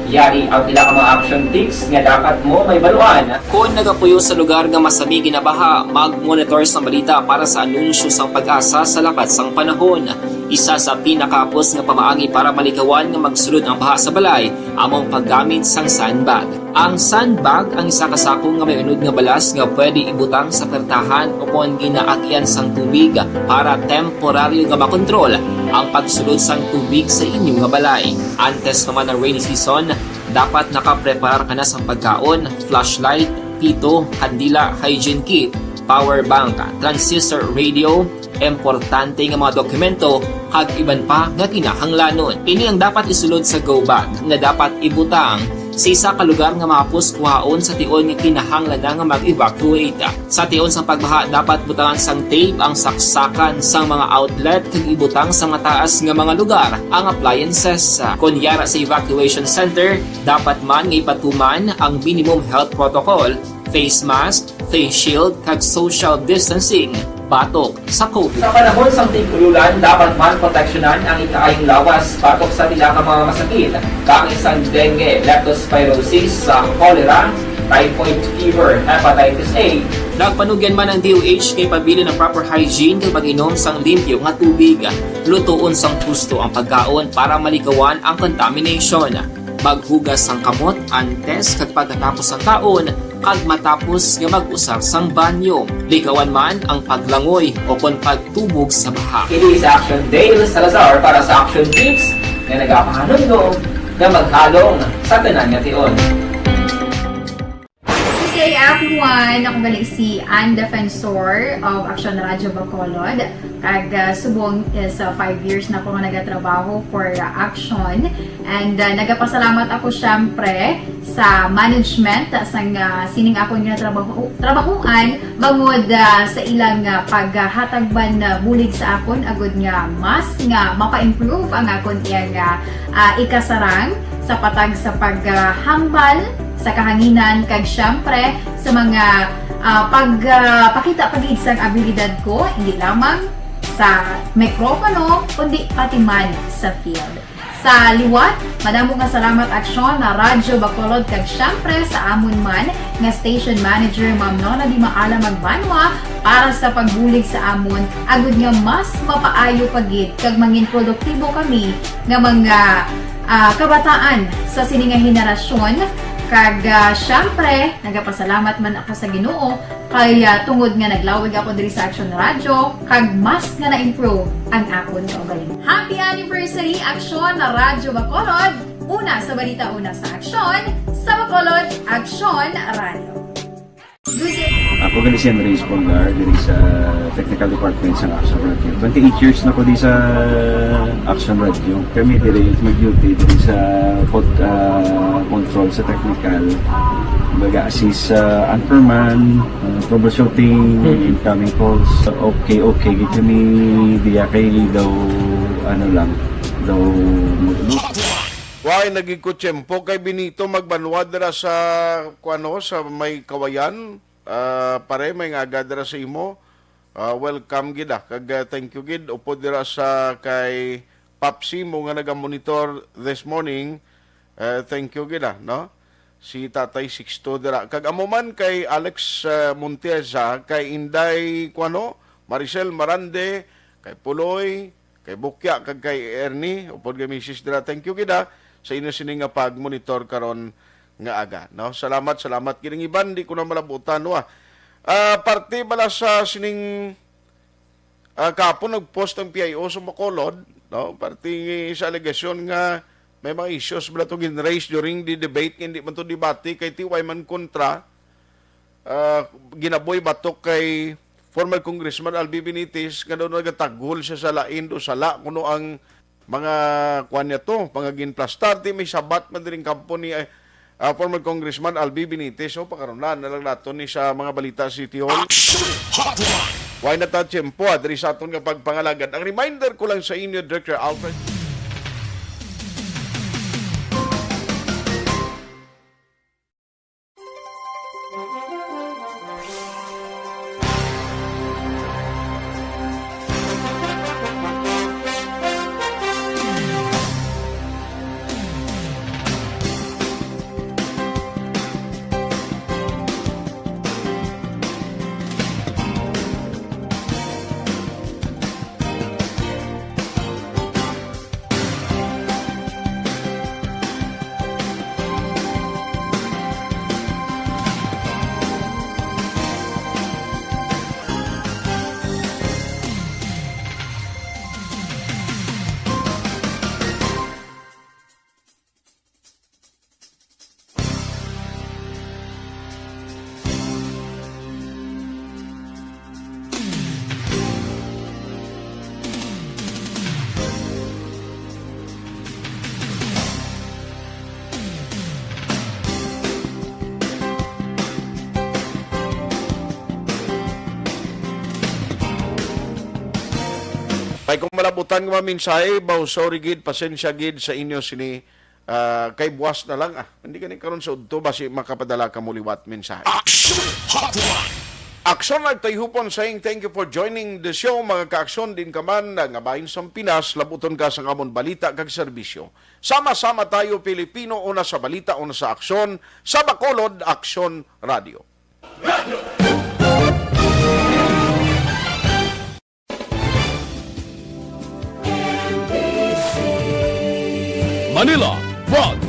Yari ang pila ka mga action tips nga dapat mo mahibaluan. Kon nagapuyo sa lugar nga masami ginabaha, mag-monitor sang balita para sa anunsyo sang PAGASA sa lakat sang panahon. Isa sa pinakahapos nga pamaagi para malikawan nga magsulod ang baha sa balay amo ang paggamit sang sandbag. Ang sandbag ang isa ka sako nga may unod nga balas nga pwede ibutang sa pertahan o kon ginaagian sang tubig para temporaryo nga makontrol ang pagsulod sang tubig sa inyo nga balay. Antes pa man ang rainy season, dapat nakapreparar ka na sang pagkaon, flashlight, pito, kandila, hygiene kit, power bank, transistor radio, importante nga mga dokumento, kag iban pa nga kinahanglanon. Ini ang dapat isulod sa go bag nga dapat ibutang sa isa ka lugar nga mahapos kuhaon sa tion nga kinahanglan na nga mag-evacuate. Sa tion sang pagbaha, dapat butangan sang tape ang saksakan sang mga outlet kag ibutang sa mataas nga mga lugar ang appliances. Kon yara sa evacuation center, dapat man nga ipatuman ang minimum health protocol, face mask, face shield, kag social distancing batok sa COVID. Sa panahon sang tig-ululan, dapat man proteksyonan ang ikaayong lawas batok sa pila ka mga masakit, kaangay sang dengue, leptospirosis, sa cholera, typhoid fever, hepatitis A. Nagpanugyan man ang D O H nga ipabilin ang proper hygiene kag pag-inom sang limpyo nga tubig. Lutoon sang husto ang pagkaon para malikawan ang contamination. Maghugas sang kamot antes kag pagkatapos sang kaon kag matapos nga mag-usar sang banyo. Likawan man ang paglangoy o kon pagtubog sa baha. Kini si Action Dale Salazar para sa Action Tips nga nagapahanumdom nga maghalong sa tanan nga tion. Good day, everyone. Ako gali si Ann Defensor of Action Radio Bacolod. Kag, ah, subong is, ah, five years na ako nga nagatrabaho for, ah, Action. And, ah, nagapasalamat ako, syempre, sa management, ah, sang, ah, sining akon nga trabaho, trabahoan, bangod, ah, sa ilang, ah, paghatag man, ah, bulig sa akon, agud nga mas nga mapa-improve ang akon iyang, ah, ah, ikasarang sa patag sa paghambal sa kahanginan, kag, syempre, sa mga, ah, pag, ah, pakita pa gid sang abilidad ko, hindi lamang sa mikropono, kundi pati man sa field. Sa liwat, madamo nga salamat, Aksyon na Radyo Bacolod, kag syempre sa amon man nga station manager, Ma'am Nona Di Maala Magbanwa, para sa pagbulig sa amon, agud nga mas mapaayo pa gid kag mangin produktibo kami nga mga, ah, kabataan sa sini nga henerasyon. Kag, ah, syempre, nagapasalamat man ako sa Ginoo kay, ah, tungod nga naglawig ako diri sa Action Radio, kag mas nga na-improve ang akon kaugalingon. Happy anniversary, Action na Radyo Bacolod! Una sa balita, una sa aksyon, sa Bacolod, Action Radio. Good day. Ako gali si Andres Polgar, diri sa technical department sa Action Radio. Twenty-eight years na ko di sa Action Radio. Kami diri mag-duty diri sa pod-, ah, control sa technical. Baga assist sa anchorman, ah, troubleshooting, Hmm. incoming calls. Okay, okay, gid kami diya kay daw, ano lang, daw, Why naging ko tiyempo kay Benito magbanwa dira sa, kuano, sa may Kawayan? Ah, pare, may ngaga dira sa imo. Ah, welcome gid, ah. Kag, ah, thank you gid upod dira sa kay Papsi mo nga naga-monitor this morning. Eh, thank you gid, ah, no? Si Tatay Sixto dira. Kag amo man kay Alex, ah, Montesa, kay Inday, kuwano, Maricel Marande, kay Puloy, kay Bukya, kag kay Ernie, upod kay misis dira. Thank you gid, ah, sa inyo sini nga pag-monitor karon nga aga, no? Salamat, salamat. Kining iban, di ko na malabutan, no, ah. Ah, parte bala sa sining, ah, kahapon nag-post ang P I O sa Bacolod, no? Parte sa alegasyon nga may mga issues bala to gin-raise during the debate, nga hindi man to debate, kay T Y man kontra. Ah, ginaboy batok kay former Congressman Albi Benitez nga daw nagataghol siya sa lain do sala kuno ang mga kuan niya to, mga ginplastar. Di may sabat man diring kampo ni, ah, former Congressman Albi Benitez. So, pakaronan na lang nato ni sa mga balita sa City Hall. Action Hotline! Why na ta tiyempo, ah, diri sa aton nga pagpangalagad? Ang reminder ko lang sa inyo, Director Alfred. May kung malabutan nga mga mensahe, baw, sorry gid, pasensya gid sa inyo sini, ah, kay buwas na lang, ah. Hindi gani karon sa udto, basi makapadala ka mo liwat mensahe. Action Hotline! Action Nagtayhupon saying thank you for joining the show, mga ka-aksyon, din ka man nga bahin sa Pinas, labuton ka sa amon balita kag serbisyo. Sama-sama tayo, Pilipino, una sa balita, una sa aksyon, sa Bacolod, Aksyon Radio. Manila, Frog